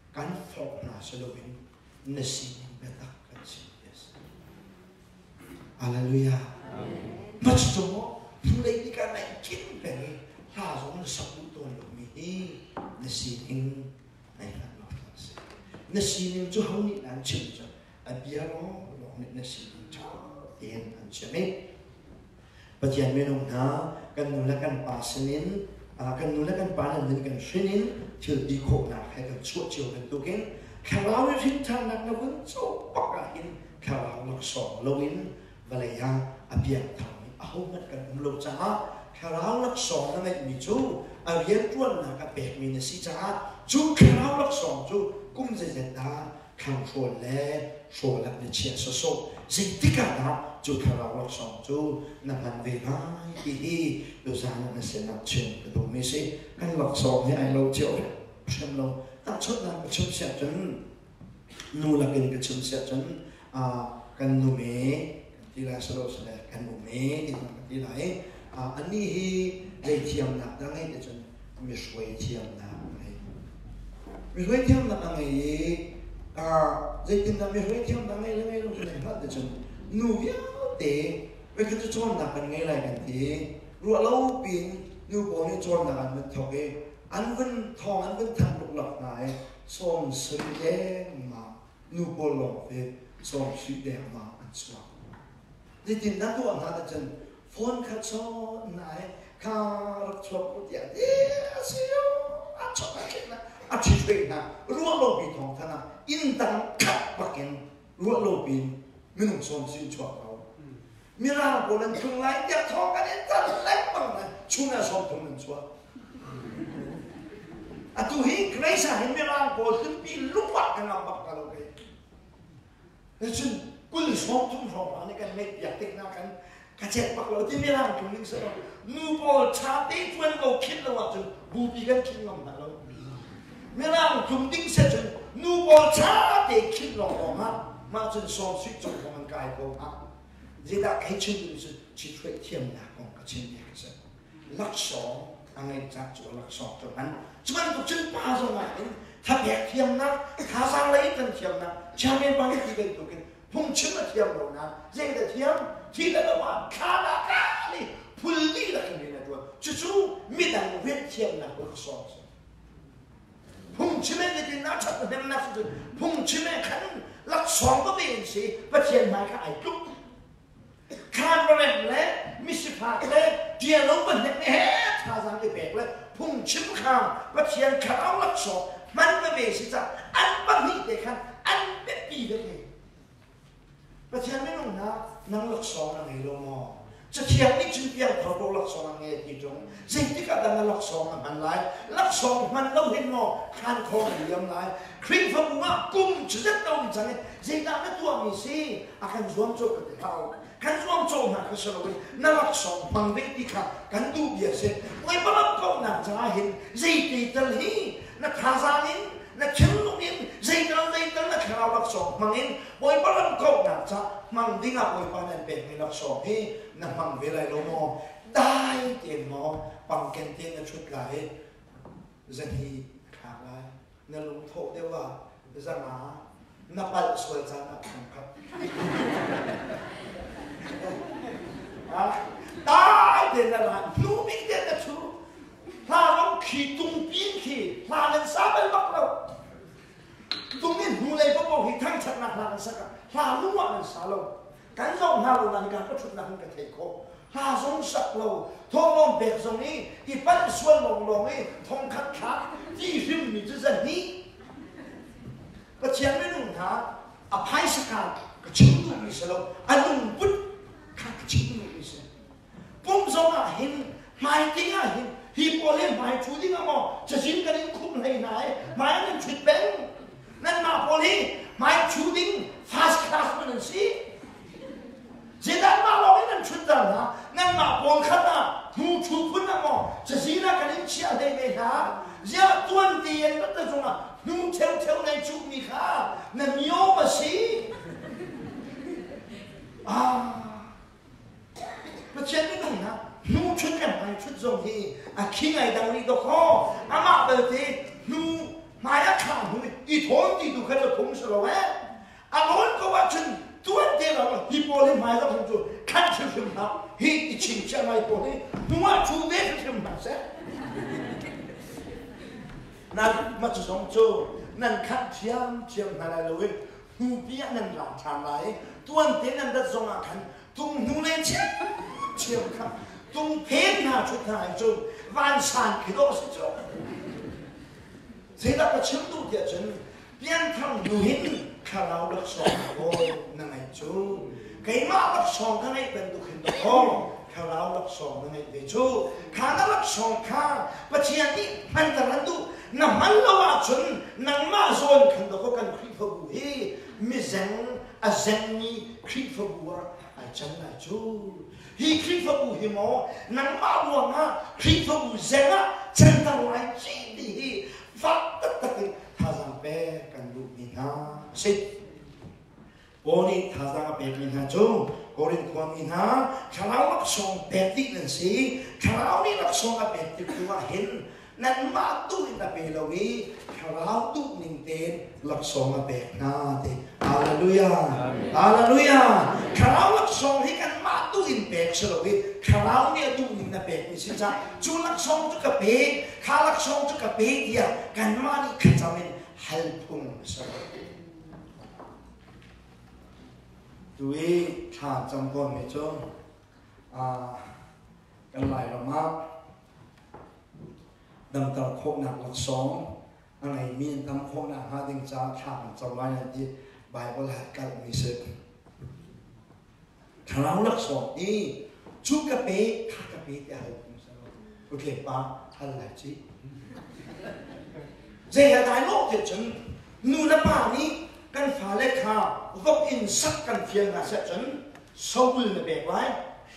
Kan forh hna si loin na sining biatak kan chim ti a si. Hallelujah. Mah cu maw hnulei ni ka naih kin peng i hla zong na sak duh tawn lomi hi na sining nai hngalh lo a si. Na sining cu ho nih an chim cu a bia lawnglawng nih na sining ṭha tein an chim i Pathian minung hna kan nu le kan pa sinin kan nu le kan pa nan min kan hrin in thil ti khawhnak he kan chuah cio bantukin thlarau i hrinṭhannak na vun co bak ah hin thlarau laksawng loin vawlei ah a piangtharmi ahohmanh kan um lo caah thlarau laksawng na ngeihmi cu a rianṭuannak a pekmi na si caah cu thlarau laksawng cu kum zeizat dah thlanghrawl le hrawl ah na chiah sawsawh zeitik ah dah cu thlarau laksawng cu na hman ve lai ti hi tuzaan ah na sinah chim ka duhmi si. Kan laksawng hi ai lo cio hrim lo. Tahchunhnak ka chim siah cun nu lakin ka chim siah cun kan nu me kan ti lai silo sile kan nu me ti kan ti lai. Anih hi zei thiamnak dah ngei ti cun mi hruai thiamnak a ngei. Mi hruai thiamnak a ngei i zeitindah mi hruai thiamnak ngei le ngei lo cu nan hngalh ti cun nu vialte voikhat cu cawnnak kan ngei lai kan ti. Ruah lo piin nu pawl nih cawnnak an vun thawk i an vun thawng an vun thanh luklak hna i 70 dengmang nu pawl lawng te 70 dengmang an chuak. Zeitindah tuah hna ti cun phone kha chawn nai kha rak chuak u tiah ti a si a chok a khen a ṭhit ve hna. Ruah lo pi thawng than ah inn tang khat bakin ruah lo piin minung sawm sin chuak ko. Mirang pawl an tlung lai tiah thawng kan in tan lengmang na chung ah 30 an chuak. Atu hi Grace ah hin mirang pawl tlunpi lungah ka ngam bak ta lo kei. Cun 20 30 hrawng hna nih kan ngeih piak tik hna kan ka cek bak lo ti mirang tlung ning selaw nu pawl ṭha te ṭuan ko khinh lo ahcun bupi kan khinh ngam hna lo. Mirang tlung ding se cun nu pawl ṭha te khinh lawng lawng ah mah cun sawm suih cung hrawng an kai ko hnga. Zeidah kai chim duh cu chithruai thiamnak kong ka chim bia ka si. Laksawng a ngeih cah cu laksawng cu hman. Cu bantuk cun pa zong ah hin thapek thiamnak, thazaang lei kan thiamnak, chairman pa nih ti bantukin phungchim a thiam lo na zeidah thiam thi le lo ah thla dah ka ni phul dih lakin rian a ṭuan. Cucu midang rian thiamnak laksawng a si. Phungchim he nitin ah ṭhat hnemnak cu phungchim he khan laksawng va ve in si Pathian hmai kha ai tluk. Khan le misifak le ṭialo pahnih nih he thazaang i pek le phungchim kha Pathian thlarau laksawng hman va ve si cah an pahnih te khan an biapi deuh ve. Pathian minung hna nang laksawng na ngei lo maw? Cathiang nih cun piangthar ko laksawng a ngei ti ṭung. Zeitik ah dah na laksawng na hman lai? Laksawng hman lo hin maw khan khawng na liam lai? Khrihfabu ah kum cuzet na um cang i zeidah na tuahmi si? A kan zuamcawh ka ti hlah u. Kan zuamcawh hna kha si loin na laksawng hmang ve ti kha kan duh bia si. Puai kaunak caah hin zeiti tal hi na thazaang in na thinlung in zeital zeital na thlarau laksawng hmang in Bawipa ram kauhnak ca hmang dingah Bawipa nan pekmi laksawng hi na hmang ve lai lo maw? Dai tein maw pangken tein na ṭhut lai i zahnih na thlak lai. Na lungthawh deuh ah zanga na palh sual caan ah thongkhat. Dai tein na ra hnu bik tein na ṭhu. Hla ram khi tungpin khi hla nan sa bal bak lo. Tung in hnulei paoh hi thangṭhatnak hla kan sak ah hla lung ah nan sa lo. Kan zoh hna lo nain ka ṭhutnak in ka theih khawh. Hla zong sak lo, thawhlawm pek zong i i palh sual lawnglawng i thongkhat thlak ti hrimmi cu zahnih. Pathian minung hna a phaisa ka ka chim duhmi si lo, a lungput kha ka chim duhmi si. Pum zong ah hin hmaiting ah hin hi pawl hi hmai ṭhu ding ah maw cazin kan in khumh hlei hna i hmai nan ṭhut peng. Nanmah pawl hi hmai ṭhu ding First class man an si. Zeidah mah lawng in an ṭhutter hna? Nanmah pawl khat ah hnu ṭhu phun ah maw cazin ah kan in chiah hlei ve hna? Ziah tuan tein rat na cungah hnu ṭheuṭheu nai cuhmi kha na miawm a si. Ah, Pathian minung hna hnu ṭhut le hmai ṭhut zong hi a khi ngai dang rih dawkaw amah belte hnu hmai a thla hnu i thawn ti tu kha cu phung si lo eh. A lawn ko ahcun tuan te lo hi pawl hi hmai zong cu khan hrimhrim hlah hi i chingchiah ngai pawl hi hnu ah ṭhu ve hrimhrim hna seh. Nan mah cu zong cu nan khan ṭhiamṭhiam hna lai lo i hnupi ah nan la ṭhan lai. Tuan te nan rat zong ah khan tung hnu le ṭhiamṭhiam kha tung phen hna ṭhut hna ai cun vansan khi dawh si cu. Zeidah ka chim duh tiah cun pianthar hnu hin thlarau laksawng kawl na ngeih cu keimah laksawng ka ngeih bantuk hin dawkaw thlarau laksawng na ngeih ve cu kha na laksawng kha Pathian nih hmanter an duh na hman lo ahcun nangmah zawn khan dawkaw kan Khrihfabu hi mizeng a zengmi Khrihfabu ah ai can lai cu hi Khrihfabu hi maw nangmah ruangah Khrihfabu zeng ah canter lai ci ti hi fak taktak in thazaang pek kan duhmi hna a si. Paul nih thazaang a pekmi hna cu Korin khuami hna thlarau laksawng pek dih nan si. Thlarau nih laksawng a pek tik tu ah hin nanmah duh in a pe lo i thlarau duh ning tein laksawng a pek hna ti. Hallelujah. Hallelujah. Thlarau laksawng hi kanmah duh in pek si lo i thlarau nih a duh ning na pekmi si caah cu laksawng cu ka pek kha laksawng cu ka pe tiah kanmah nih thlacam in hal phung a si. Tu i thla cam tawnmi cu kan Lairam ah damter khawhnak laksawng a ngeimi an tam khawhnak hnga ding caah thla kan cam lai nan ti Bible hat kalhmi si. Thlarau laksawng i cu ka pe kha ka pe tiah hal phung si lo. Utleng pa hal lai ci. Zei he dai lawh te cun nu le pa nih kan fale kha vok in sak kan fial hna seh cun sobul na pek lai,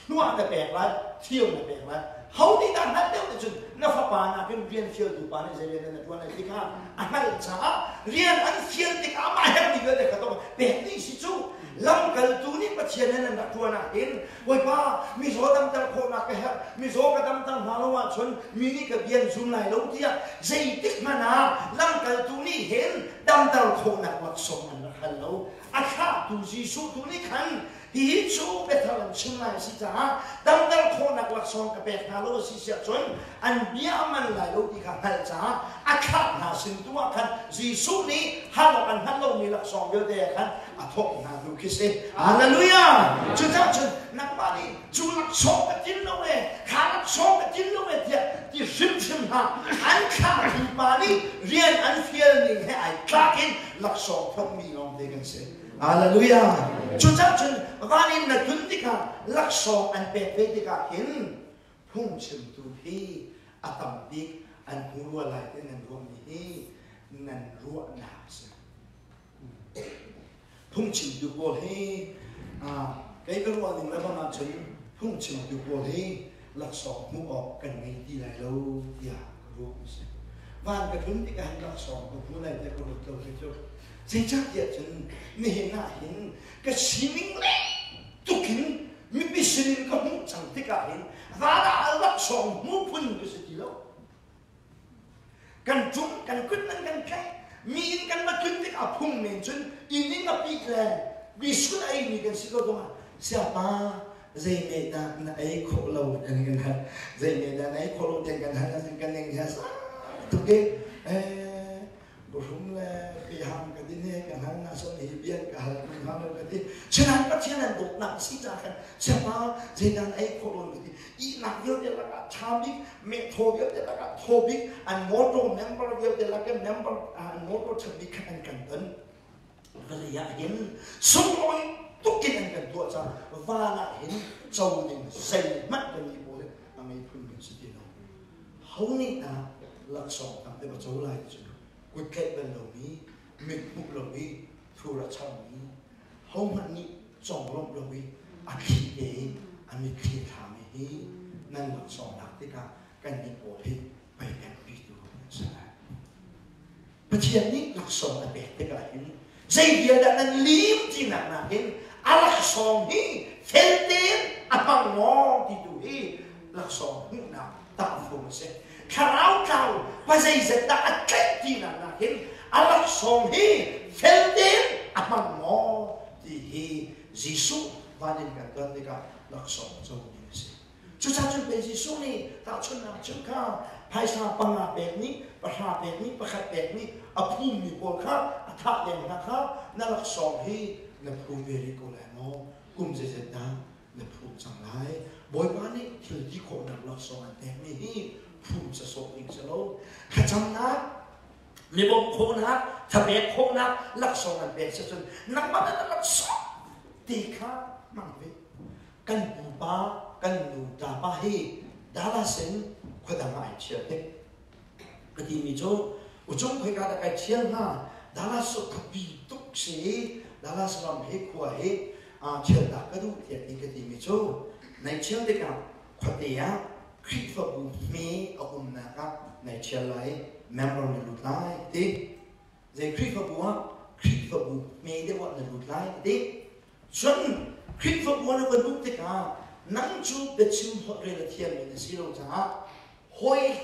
hluah na pek lai, thio na pek lai. Ho nih dah hngalh deuh te cun na fapa nakin rian fialtu pa nih zei rian na ṭuan lai ti kha a hngalh caah rian an fial tikah amah herhmi vialte kha tong pek dih si cu. Lamkaltu nih Pathian he nan rak ṭuan ah hin Bawipa mizaw damter khawhnak ka herh mizaw ka damter hna lo ahcun mi nih ka bia an zum lai lo tiah zeitik hmanh ah lamkaltu nih hin damter khawhnak laksawng an rak hal lo. A thlahtu Jesuh tu nih khan hihi cu biathar an chim lai a si caah damter khawhnak laksawng ka pek hna lo a si siah cun an bia a man lai lo ti kha hngalh caah a thlah hna sin tu ah khan Jesuh nih hal awk an hngalh lomi laksawng vialte ah khan a thawk hna tu khi si. Hallelujah! Cucaah cun nangmah nih cu laksawng ka tin lo e, kha laksawng ka tin lo e tiah ti hrimhrim hlah. An thlahtu pa nih rian an fial ning he ai tlak in laksawng phorhmi lawngte kan si. Hallelujah! Cucaah cun van in na tlun tikah laksawng an pek ve tikah hin phungchimtu hi a tam bik an hmu rua lai ti nan ruahmi hi nan ruahnak a si. Phungchimtu pawl hi kei ka ruah ning le bang ahcun phungchimtu pawl hi laksawng hmuh awk kan ngei ti lai lo tiah ka ruah a si. Van ka tlun tikah hin laksawng ka hmu lai tiah ka ruat lo khi cu. Zeicahtiah cun nihin ah hin ka sining le tukin mipi sinin ka hmuh cang tikah hin van ah laksawng hmu phun ka si ti lo. Kan cung kan kut nan kan tlaih mi in kan va tlun tik a phung men cun inn in a pik le biskut a eimi kan si ko zongah siapa zei me dah na ei khawh lo kan kan hal zei me dah na ei khawh lo tiang kan hal kan ning hi sa tuk e Buhrum le pihang ka din he ka hal na son hi bian ka hal kun hal ka ti sinan Pathian an dawtnak si ca khan siapa zeidan ei khawh lo ka ti ihnak vialte lakah tha bik me thaw vialte lakah thaw bik an motor member vialte lakah member an motor tha bik khan an kan ton vawlei ah hin sunglawi tukin an kan tuah caah van ah hin co ding zeihmanh kan nih pawl a ngei phun kan si ti lo Ho nih dah laksawng tam deuh a co lai ti cu kut tlaih bal lomi, mit hmuh lomi, thur a chammi. Hohmanh nih conglawmh lo i a thli te i a mitthli thlami hi nan laksawng lak tikah kannih pawl hi pei pengpitu kan si lai. Pathian nih laksawng a pek tikah hin zei bia dah nan lim tinak nakin a laksawng hi fel tein a hmang maw ti tu hi laksawng hmuhnak tahfung a si. Thlarau tlau pa zeizat dah a tlaih tinak nakin a laksawng hi fel tein a hmang maw ti hi Jesuh van in kan ton tikah laksawng co ding a si. Cucaah cun pei Jesuh nih tahchunhnak chim kha phaisa panga pek nih, pahra pek nih, pakhat pek nih a phummi pawl kha a thah leng hna kha na laksawng hi na phum ve rih ko lai maw? Kum zeizat dah na phum cang lai? Bawipa nih thil ti khawhnak laksawng an pekmi hi phum sasawh ding si lo. Thlacamnak, mi bawmh khawhnak, thapek khawhnak laksawng an pek si cun nangmah na laksawng ti kha hmang ve. Kan pupa, kan nu pa hi Dallas in khuadang ah ai ṭhial tik. Ka timi cu uchung khoika dah kai ṭhial hnga? Dallas cu khuapi tuk si i Dallas ram hi khua hi ṭhialtak ka duh tiah ti ka timi cu nai ṭhial tikah khuate ah Khrihfabu hme a umnak ah nai ṭhial lai i member na lut lai ti. Zei Khrihfabu ah Khrihfabu hme deuh ah na lut lai ti. Cun Khrihfabu na va luh tikah nang cu biachim holh rel a thiammi na si lo caah hawi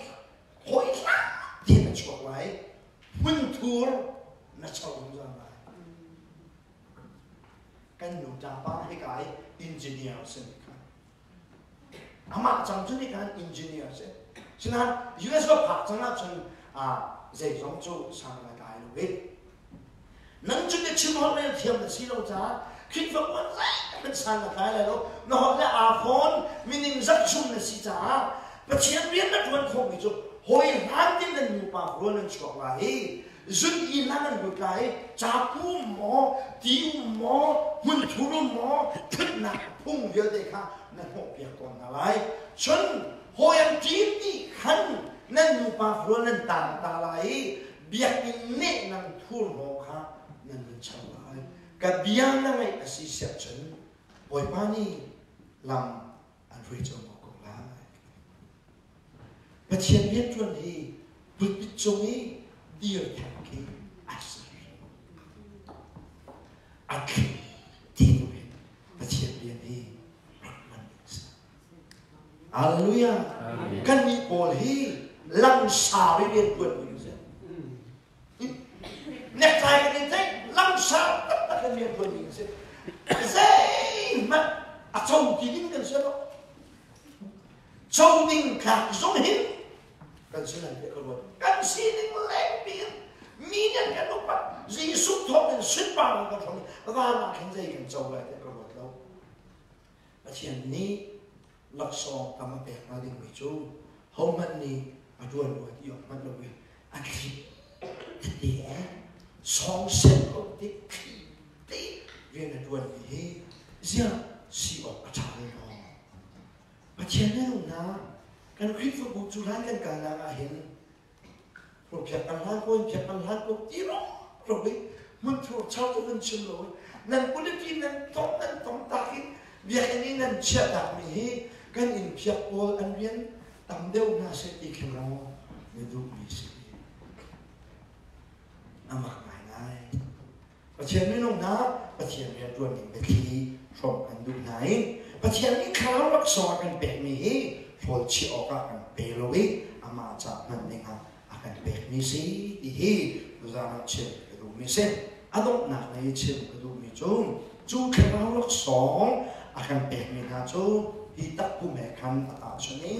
hawi hlah ti na chuak lai, hmunthur na cho zungzal lai. Kan nu ṭapa hika i engineer a simi kha amah cang cu nih khan engineer a si. Sinain US va phak cang ahcun zeizong cu sang le kai lo i Nang cu biachim holh rel thiam na si lo caah Khrihfabu ah zeihmanh san na tlai lai lo. Na holh le aa fawn, mining zakchum na si caah Pathian rian na ṭuan khawhmi cu hawi hlan tin nan nupa rual nan chuak lai i zun i hlan nan lut lai i caku um maw, ti um maw, hmunthur um maw, ṭhutnak phung vialte kha na hnawhpiak tawn hna lai. Cun hawi an ṭin dih khan nan nupa rual nan tang ta lai i biakinn nih nan thurhnawm kha nan vun char lai. Ka bia na ngaih a si siah cun Bawipa nih lam an hruai ceomo ko lai. Pathian rianṭuan hi pulpit cung i dir theng khi a si. A thli ti in Pathian rian hi rak hman ding si. Hallelujah. Kannih pawl hi langsar i riantuan mi kan si. Necktie kan in tlaih langsar taktak in riantuan mi kan si. Zeihmanh a co ti ding kan si lo. Co ding tlak zong hin kan si lai tiah ka ruat. Kan sining lengpi in mi nih an kan upat. Jesuh thawng in sunparnak kan hrawm i van ah khin zei kan co lai tiah ka ruat lo. Pathian nih laksawng tam a pek hnga dingmi cu hohmanh nih a ṭuan rua ti awk hngalh lo i a thli tete eh sawngsel ko ti thli te rian a ṭuanmi hi ziah si awk a ṭha lai maw? Pathian nih hna kan Khrihfabu cu hlan kan kalnak ah hin Phiak kan hlan ko in phiak kan hlan ko ti ro i hmunthur char cu nan chim lo i nan kuli nan tong nan tong tak i biakinn i nan chiah takmi hi kan inn phiak pawl an rian tam deuh hna seh ti khi maw na duhmi si a mak ngaingai. Pathian minung hna Pathian rianṭuan ning biathli hrawmh kan duh hna i Pathian nih thlarau laksawng a kan pekmi hi hrawl chih awkah kan pe lo i amah ca hman dingah a kan pekmi si ti hi tuzaan ah chim ka duhmi si. A donghnak lei chim ka duhmi cu cu thlarau laksawng a kan pekmi hna cu hi takpum he khan a tahchunh i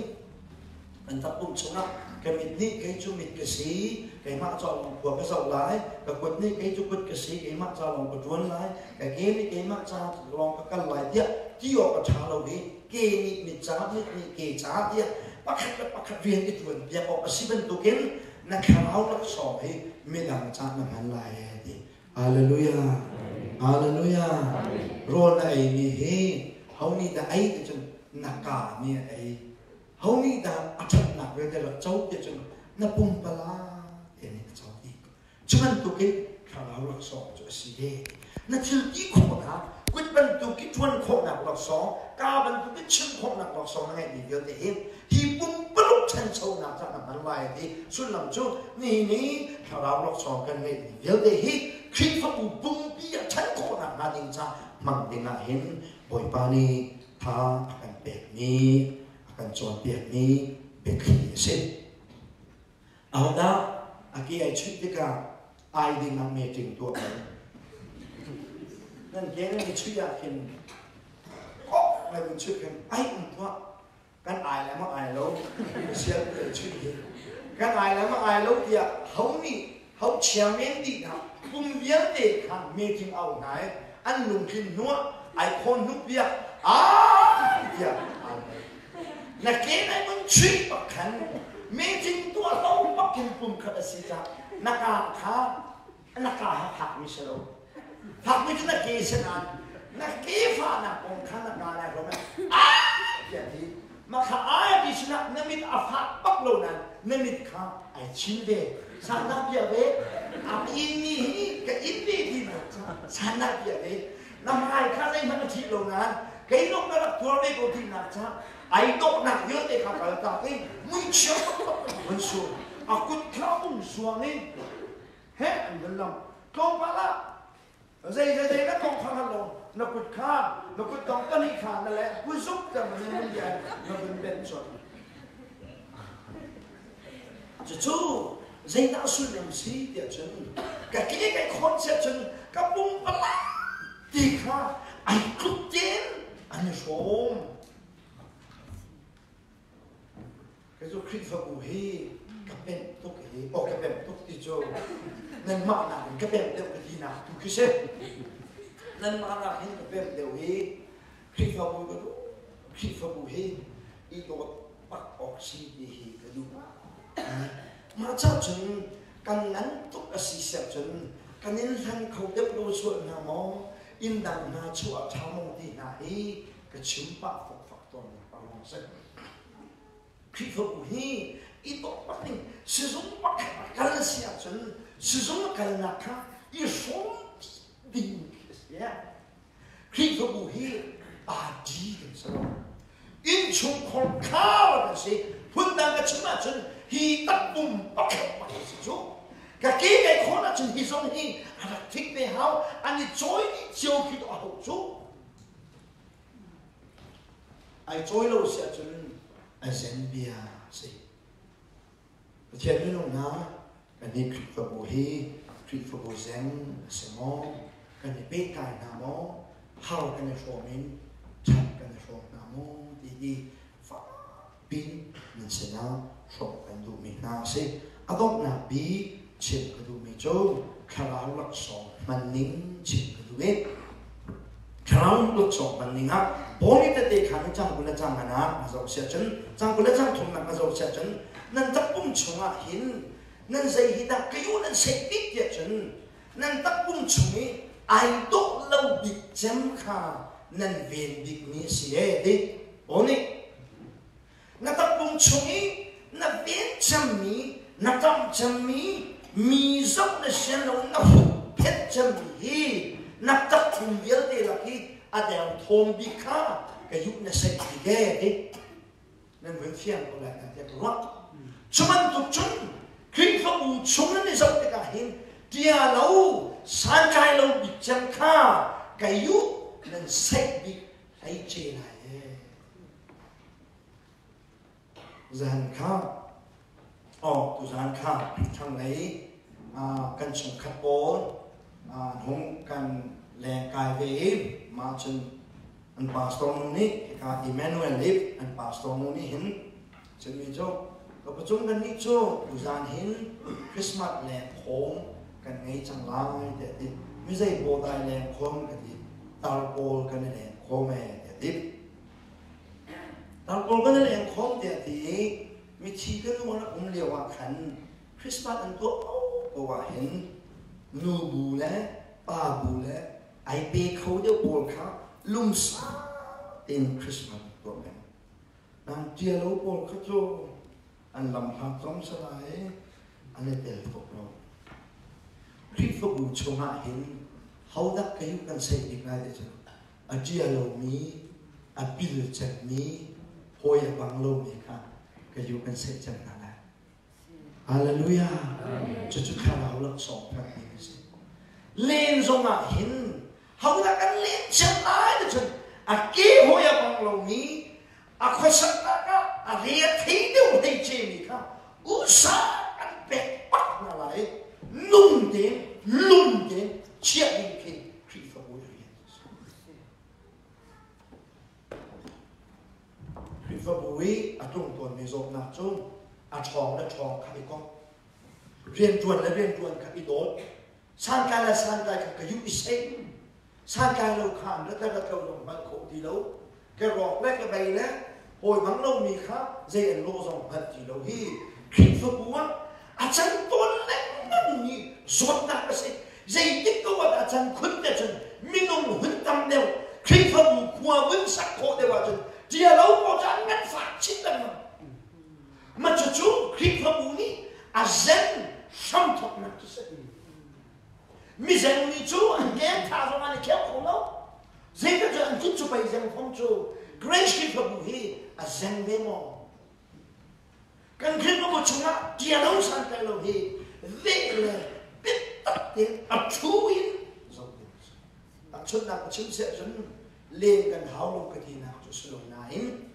An takpum chungah ka mit nih kei cu mit ka si, keimah ca lawng khua ka zoh lai, ka kut nih kei cu kut ka si, keimah ca lawng ka ṭuan lai, ka ke nih keimah ca lawng ka kal lai tiah ti awk a ṭha lo i ke nih mit ca, mit nih ke ca tiah pakhat le pakhat rian i ṭuan piak awk a si bantukin na thlarau laksawng hi midang ca na hman lai ti. Hallelujah. Hallelujah. Rawl na eimi hi ho nih dah ei ti cun na ka nih a ei. Ho nih dah a ṭhatnak vialte rak co tiah cun na pumpala te nih a co dih. Cu bantukin thlarau Thlarau laksawng cu a si ve. Na thil ti khawhnak, kut bantuk i ṭuan khawhnak laksawng, kaa bantuk i chim khawhnak laksawng na ngeihmi vialte hi hi pumpuluk ṭhanchonak cah na hman lai ti sullam cu nihin i thlarau laksawng kan ngeihmi vialte hi Khrihfabu pumpi a ṭhan khawhnak hnga ding ca hmang ding ah hin Bawipa nih tha a kan pekmi, a kan cawnpiakmi biathli a si. Ahodah a ke ai chuih tikah ai ding ah meeting tuah bal? Nan ke nan i chuih ah khin kok nan i chuih khin ai um tuah kan ai le maw ai lo sial ke chuih hi kan ai le maw ai lo tiah ho nih ho chia men dih hna pum vialte kha meeting au hna i an lungtlin hnuah ai khawn hnu piak ai tiah ai Na ke nai mun chuih bak khan meeting tuah lo bak in pum khat a si cah na ka kha na ka ha phak mi si lo. Phak mi cu na ke si nain na ke fahnak kong kha na ka lai rom ai tiah ti ma kha ai ti sinah na mit a fak bak lo nain na mit kha ai chin ve sannak bia ve a in mi hi ka in ve ti na sannak bia ve Na hmai kha zeihmanh a ṭhih lo nain kei lawng na rak tuar ve ko tinak ca ai dawhnak vialte kha kal tak i muichia taktak in vun sur. A kut kha ung suang i he an vun lam. Tlawmpal ah zei zei zei na tong kha lo na kut kha na kut tong pahnih kha na le kuzuk ter na mun dian na vun benh colh. Cucu zeidah sullam si tiah cun ka ke kai khawn siah cun ka pum palak ti kha ai tluk tein an i hrawm. Kei cu Khrihfabu hi ka pemh tuk i aw ka pemh tuk ti cu nanmah nakin ka pemh deuh ka tinak tu khi si. Nanmah nakin ka pemh deuh i Khrihfabu ka duh. Khrihfabu hi i dawt bak awk si ti hi ka duh. Mah ca cun kan ngan tuk a si siah cun kan in hlan kho deuh lo sual hna maw inn dang hna chuah ṭha maw ti hna hi ka chim pah fokfak tawn lawng si. Khrihfabu hi i dawt bak ding sizung pakhat a kal si ahcun sizung a kalnak kha i hrawm ding khi a si. Khrihfabu hi party kan si lo. Innchungkhar khar kan si. Phundang ka chim ahcun hi takpum pakhat pakhat si cu. Ka ke kai khawn ahcun hi zong hi a rak thik ve hau. An i cawi dih cio khi to a hau cu. Ai cawi lo si ahcun a zen bia si. Pathian minung hna, kannih Khrihfabu hi Khrihfabu zeng a si maw? Kan i pehtlai hna maw? Har kan i hrawm in ṭhat kan i hrawm hna maw? Ti hi fakpi nan sinah hrawmh kan duhmi hna a si. A donghnak bik chim ka duhmi cu thlarau laksawng hman ning chim ka duh i Thlarau laksawng hman ning ah Paul nih tete kha nan cang 20 le cang ngan ah na zoh siah cun cang 20 le cang thumnak na zoh siah cun nan takpum chungah hin nan zei hi dah ka yu nan seh bik tiah cun nan takpum chung i ai dawh lo bik cem kha nan ven bikmi a si ee ti Paul nih Na takpum chung i na ven cemmi, na ṭamh cemmi, mi zoh na sian lo na hupphenh cemmi hi na takpum vialte lak i a derthawm bik kha ka yuh na saih bik ee ti nan vun fiang ko lai tiah ka ruah. Cu bantuk cun Khrihfabu chung nan i zoh tikah hin tia lo santlai lo bik cem kha ka yuh nan saih bik hleice lai ee. Zan kha aw tuzan kha thlanglei kan chungkhat pawl an hung kan lengkai ve i mah cun an pastor nu nih hika Emmanuel nih an pastor nu nih hin cun mi cu ka pacung kan nih cu tuzan hin Christmas lengkhawm kan ngei cang lai tiah ti mi zei pawl dai lengkhawm ka ti tar pawl kan i lengkhawm ee tiah ti Tangkawl kan i leng khawm tiah ti i mithi ka nu a rak um lio ah khan Christmas an tuah ko ah hin nu bu le pa bu le ai pe kho deuh pawl kha lungsa tein Christmas an tuah peng. Nang ṭialo pawl kha cu an lam hlat zong si lai an i tel tuk lo. Khrihfabu chungah hin hodah ka yu kan sei bik lai ti cu a ṭia lomi, a pil cemmi, hawi a bang lomi kha ka yu kan seh cem hna lai. Hallelujah! Cucu thlarau laksawng pekmi a si. Len zongah hin hodah kan len cem lai ti cun a ke hawi a bang lomi, a khuasaknak ah a re a thei deuh hlei cemi kha usa kan pek bak hna lai nung tein lum tein chiah ding khi Khrihfabu rian a si. Khrihfabu i a tlung tawnmi zawtnak cu a ṭhawng le ṭhawng kha i komh rianṭuan le rianṭuan kha i dawt santlai le santlai kha ka yuh i seh santlai lo kha an rat le rat lo zong hngalh khawh ti lo ke rawk le ke bei le hawi bang lomi kha zei an lawh zong hngalh ti lo hi Khrihfabu ah a can tawn lengmang mi zawtnak a si zeitik ko ah a can khun te cun minung hun tam deuh Khrihfabu khua vun sak khawh deuh ahcun tia lo paw cu an ngan fak chin lengmang ma cucu Khrihfabu nih a zen hramthawknak cu si mizeng nih cu an kem tha zong an i kheu kho lo Zeitin cu an kut cu pei zeng phong cu Grace Khrihfabu hi a zeng ve maw? Kan Khrihfabu chungah tia lo santlai lo hi veh le biatak tein a thu in zoh ding a si. Tahchunhnak ka chim siah cun len kan hau lo ka tinak cu si lo nain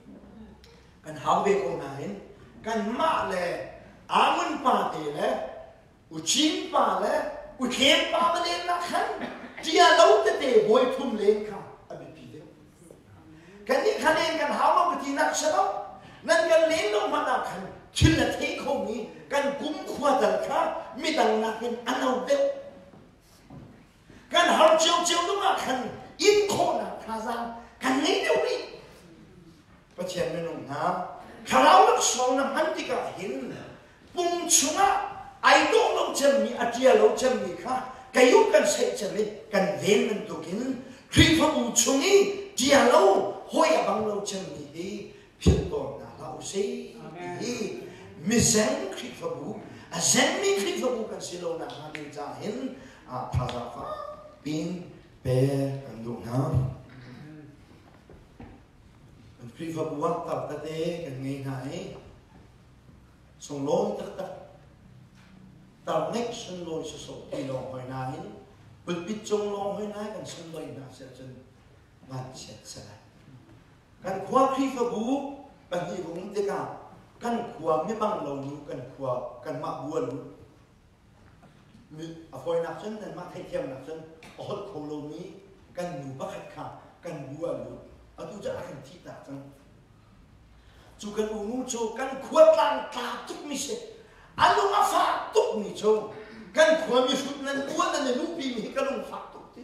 kan hau ve ko nain kanmah le Amun pa te le Uchin pa le Uthlem pa va lennak khan ṭia lo tete bawi thum len kha a biapi deuh. Kannih kha len kan hau lo ka tinak si lo. Nan kan len lo hmanh ah khan thil a thei khomi kan kum khua tal kha midang nakin a no deuh. Kan har ciocio ding ah khan in khawhnak thazaang kan ngei deuh rih. Pathian minung hna thlarau laksawng na hman tikah hin pum chungah ai dawh lo cemmi a ṭia lo cemmi kha kei kan seih cem i kan ven bantukin Khrihfabu chung i ṭia lo hawi a bang lo cemmi hi philh tawn hna hlah u sih ti hi mizeng Khrihfabu a zengmi Khrihfabu kan si lo nak hnga ding caah hin thazaang fak piin pek kan duh hna. Kan Khrihfabu ah tar tete kan ngei hna i Sunglawi taktak. Tar ngeih sunlawi sawsawh ti lawng hoi nain pulpit cung lawng hoi nai kan sunlawi hna siah cun vanchiat si lai. Kan khua Khrihfabu pahnih vung tikah kan khua mibang lo nu kan khua kanmah bu a lut. A fawinak cun nanmah theihthiamnak cun a holh kho lomi kan nu pakhat kha kan bu ah lut. Atu cu a kan thihtak cang. Cu kan unu cu kan khua tlangtla tukmi si. A lung a fak tukmi cu kan khua mihrut nan uan nan i luhpi mi hi ka lung fak tuk ti.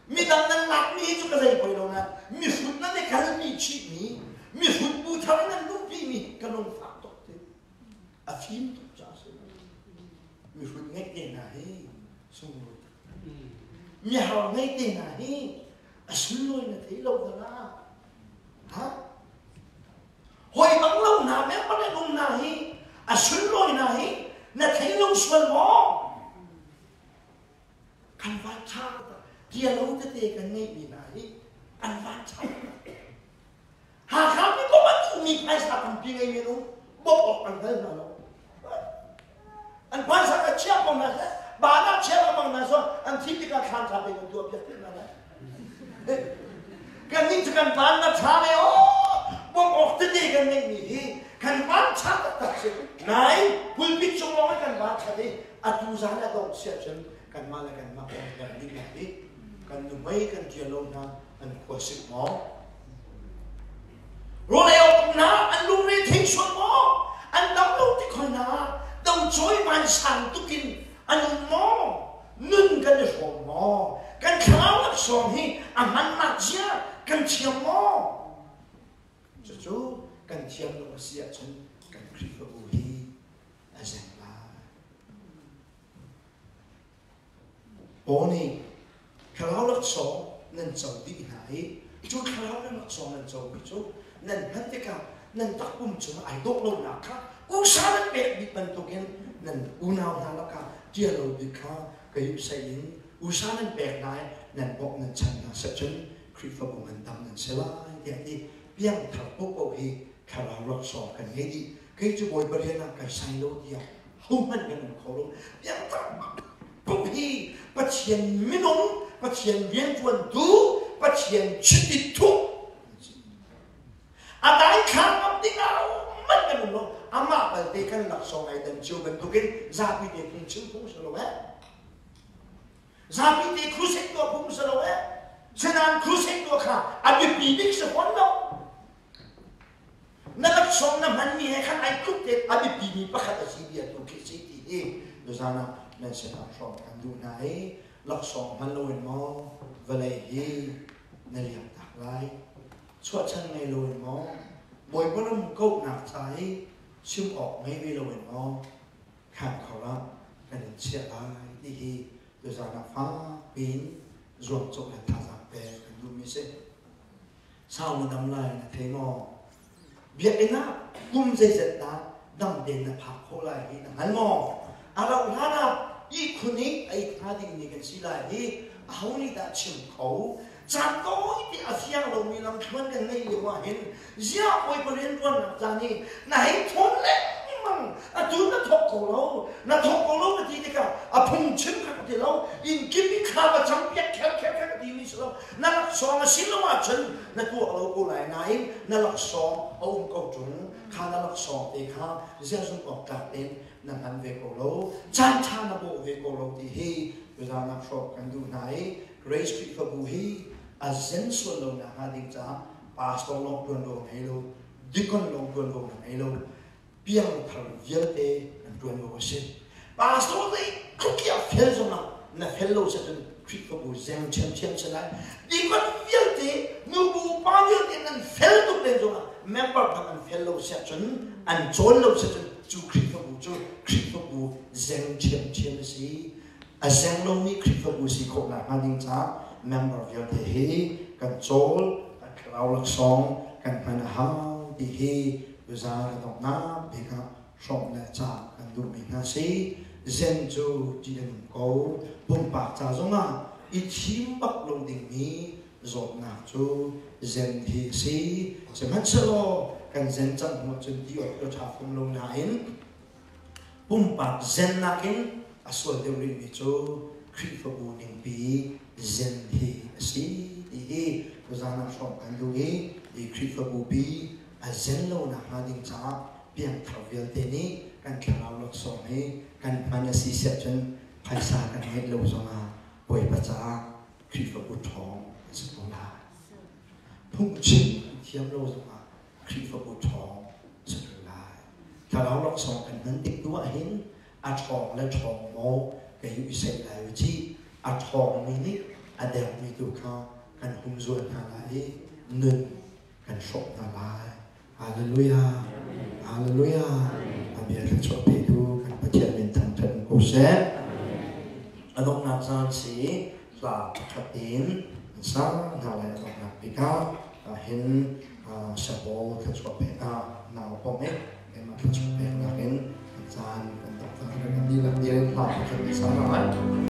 Midang nan lakmi hi cu ka zei poi lo nain mihrut nan i kalmi chihmi mihrut bu thar nan luhpi mi ka lung fak tuk ti. A fim tuk caah si. Mihrut ngeih te hna hi sunglawi tuk. Mihar ngeih te hna hi a sunlawi na thei lo dara. Ha? Hawi bang lo hna member in um hna hi a sunlawi hna hi na thei lo sual maw? Kan van ṭha tia lo tete kan ngeihmi hna hi an van ṭha. Hakha mi bawmh an duhmi phaisa tampi ngei men um bawmh awk an hngal hna lo. An phaisa ka chia ko hna seh, baan ah chia lengmang hna seh, an thih tikah thlan ṭha tein an tuah piak te hna lai. Kan nih cu kan van na ṭha le aw bawmh awk tete kan ngeihmi hi kan van ṭha taktak si. Nain pulpit cung lawng in kan van ṭhat i atu zan a dongh siah cun kanmah le kanmah kan kan ding lai i kan nuhmei kan ṭial lo hna an khua sik maw? Rawl ei awk hna an lungre thei sual maw? An dam lo ti khoi hna do cawi vansang tukin an um maw? Nun kan i hrawm maw? Kan thlarau laksawng hi a hmannak zia kan thiam maw? Cucu kan thiam lo a si ahcun kan Khrihfabu hi a zeng lai. Paul nih thlarau laksawng nan co dih hna i cu thlarau laksawng nan comi cu nan hman tikah nan takpum cungah ai dawh lonak kha usa nan pek dih bantukin nan unau hna lakah Ṭial lo bik kha ka yuhsaih in usa nan pek lai nan bawmh nan chan hna seh cun Khrihfabu ngandam nan si lai tiah ti. Piangthar paohpaoh hi thlarau laksawng kan ngei dih. Kei cu Bawipa rian ah kai sai lo tiah hohmanh kan um kho lo. Piangthar paoh hi Pathian minung, Pathian rianṭuantu, Pathian chiti thuh. A dai khang ngam ding ah man kan um lo. Amah balte kan laksawng ai dan cio bantukin zapi te phungchim phung si lo eh. Zapi te crusade tuah phung si lo eh. Sinain crusade tuah kha a biapi bik si fawn lo. Na laksawng na hmanmi he khan ai tluk te a biapi mi pakhat a si bia tu khi si ti hi tuzan ah nan sinah hrawm kan duh hna i laksawng hman loin maw vawlei hi na liam tak lai. Chuahchan ngei loin maw Bawipa ram kauhnak ca i chim awk ngei ve loin maw khaan khor ah kan in chiah lai ti hi tuzaan ah fak piin zuamcawh le thazaang pek kan duhmi si. Sau na dam lai na thei maw? Biakinn ah kum zeizat dah dam tein na phak khawh lai hi na hngal maw? A rauh hlan ah ihkhun i a it hnga dingmi kan si lai hi aho nih dah chim kho? Caan tawite a fiang lomi lamthluan kan ngeih lio ah hin ziah Bawipa rianṭuannak caan hi na hei thawn lengmang. Atu na thawk ko lo, na thawk ko lo na ti tikah a phungchim kha ka ti lo, inn kip i thla va cam piak kher kher kher ka ti mi si lo. Na laksawng a si lo ahcun na tuah lo ko lai nain na laksawng a um ko ṭung. Kha na laksawng te kha ziazung awk tlak tein na hman ve ko lo, caan ṭha na bawh ve ko lo ti hi tuzaan ah hrawk kan duh hna i Grace Khrihfabu hi a zen sual lo nak hnga ding caah pastor lawng ṭuanvo ngei lo, deacon lawng ṭuanvo na ngei lo, piangthar vialte kan ṭuanvo a si. Pastor zei tluk i a fel zongah na fel lo cun Khrihfabu zeng ṭhiamṭhiam si lai. Deacon vialte, nubu pa vialte nan fel tuk len zongah member dang an fel lo siah cun an cawn lo siah cun cu Khrihfabu cu Khrihfabu zeng ṭhiamṭhiam a si. A zeng lomi Khrihfabu si khawh nakhnga ding caah member vialte hi kan cawl, kan thlarau laksawng kan hman a hau ti hi tuzaan a donghnak bik ah hrawmh le cah kan duhmi hna si. Zen cu ṭih a nung ko. Pumpak ca zongah i thim bak lo dingmi zawtnak cu zen hi a si. Sihmanhsehlaw kan zen cang hnu ahcun ti awk cu a ṭha fom lo nain Pumpak zennak in a sual deuh rihmi cu Khrihfabu ningpi zen hi a si ti hi tuzaan ah hrawmh kan duh i hi Khrihfabu pi a zen lo nakhnga ding caah piangthar vialte nih kan thlarau laksawng hi kan hman a si siah cun phaisa kan ngeih lo zongah Bawipa caah Khrihfabu ṭhawng an si ko lai. Phungchim an thiam lo zongah Khrihfabu ṭhawng si ko lai. Thlarau laksawng kan hman tik tu ahhin a ṭhawng le ṭhawng maw kei i saih lai u cih. A ṭhawngmi nih a dermi tu kha kan humzual hna lai i nun kan hrawh hna lai. Hallelujah. Hallelujah. A bia thluachuah petu kan Pathian min thangṭhat ko seh. A donghnak caan si hla pakhat in an sa hna lai a donghnak bik ah hin sapaw thluachuah peknak nau pom i keimah thluachuah peknak in caan kan dong cang. Kan dihlak dihlak hla pakhat in sa hna lai.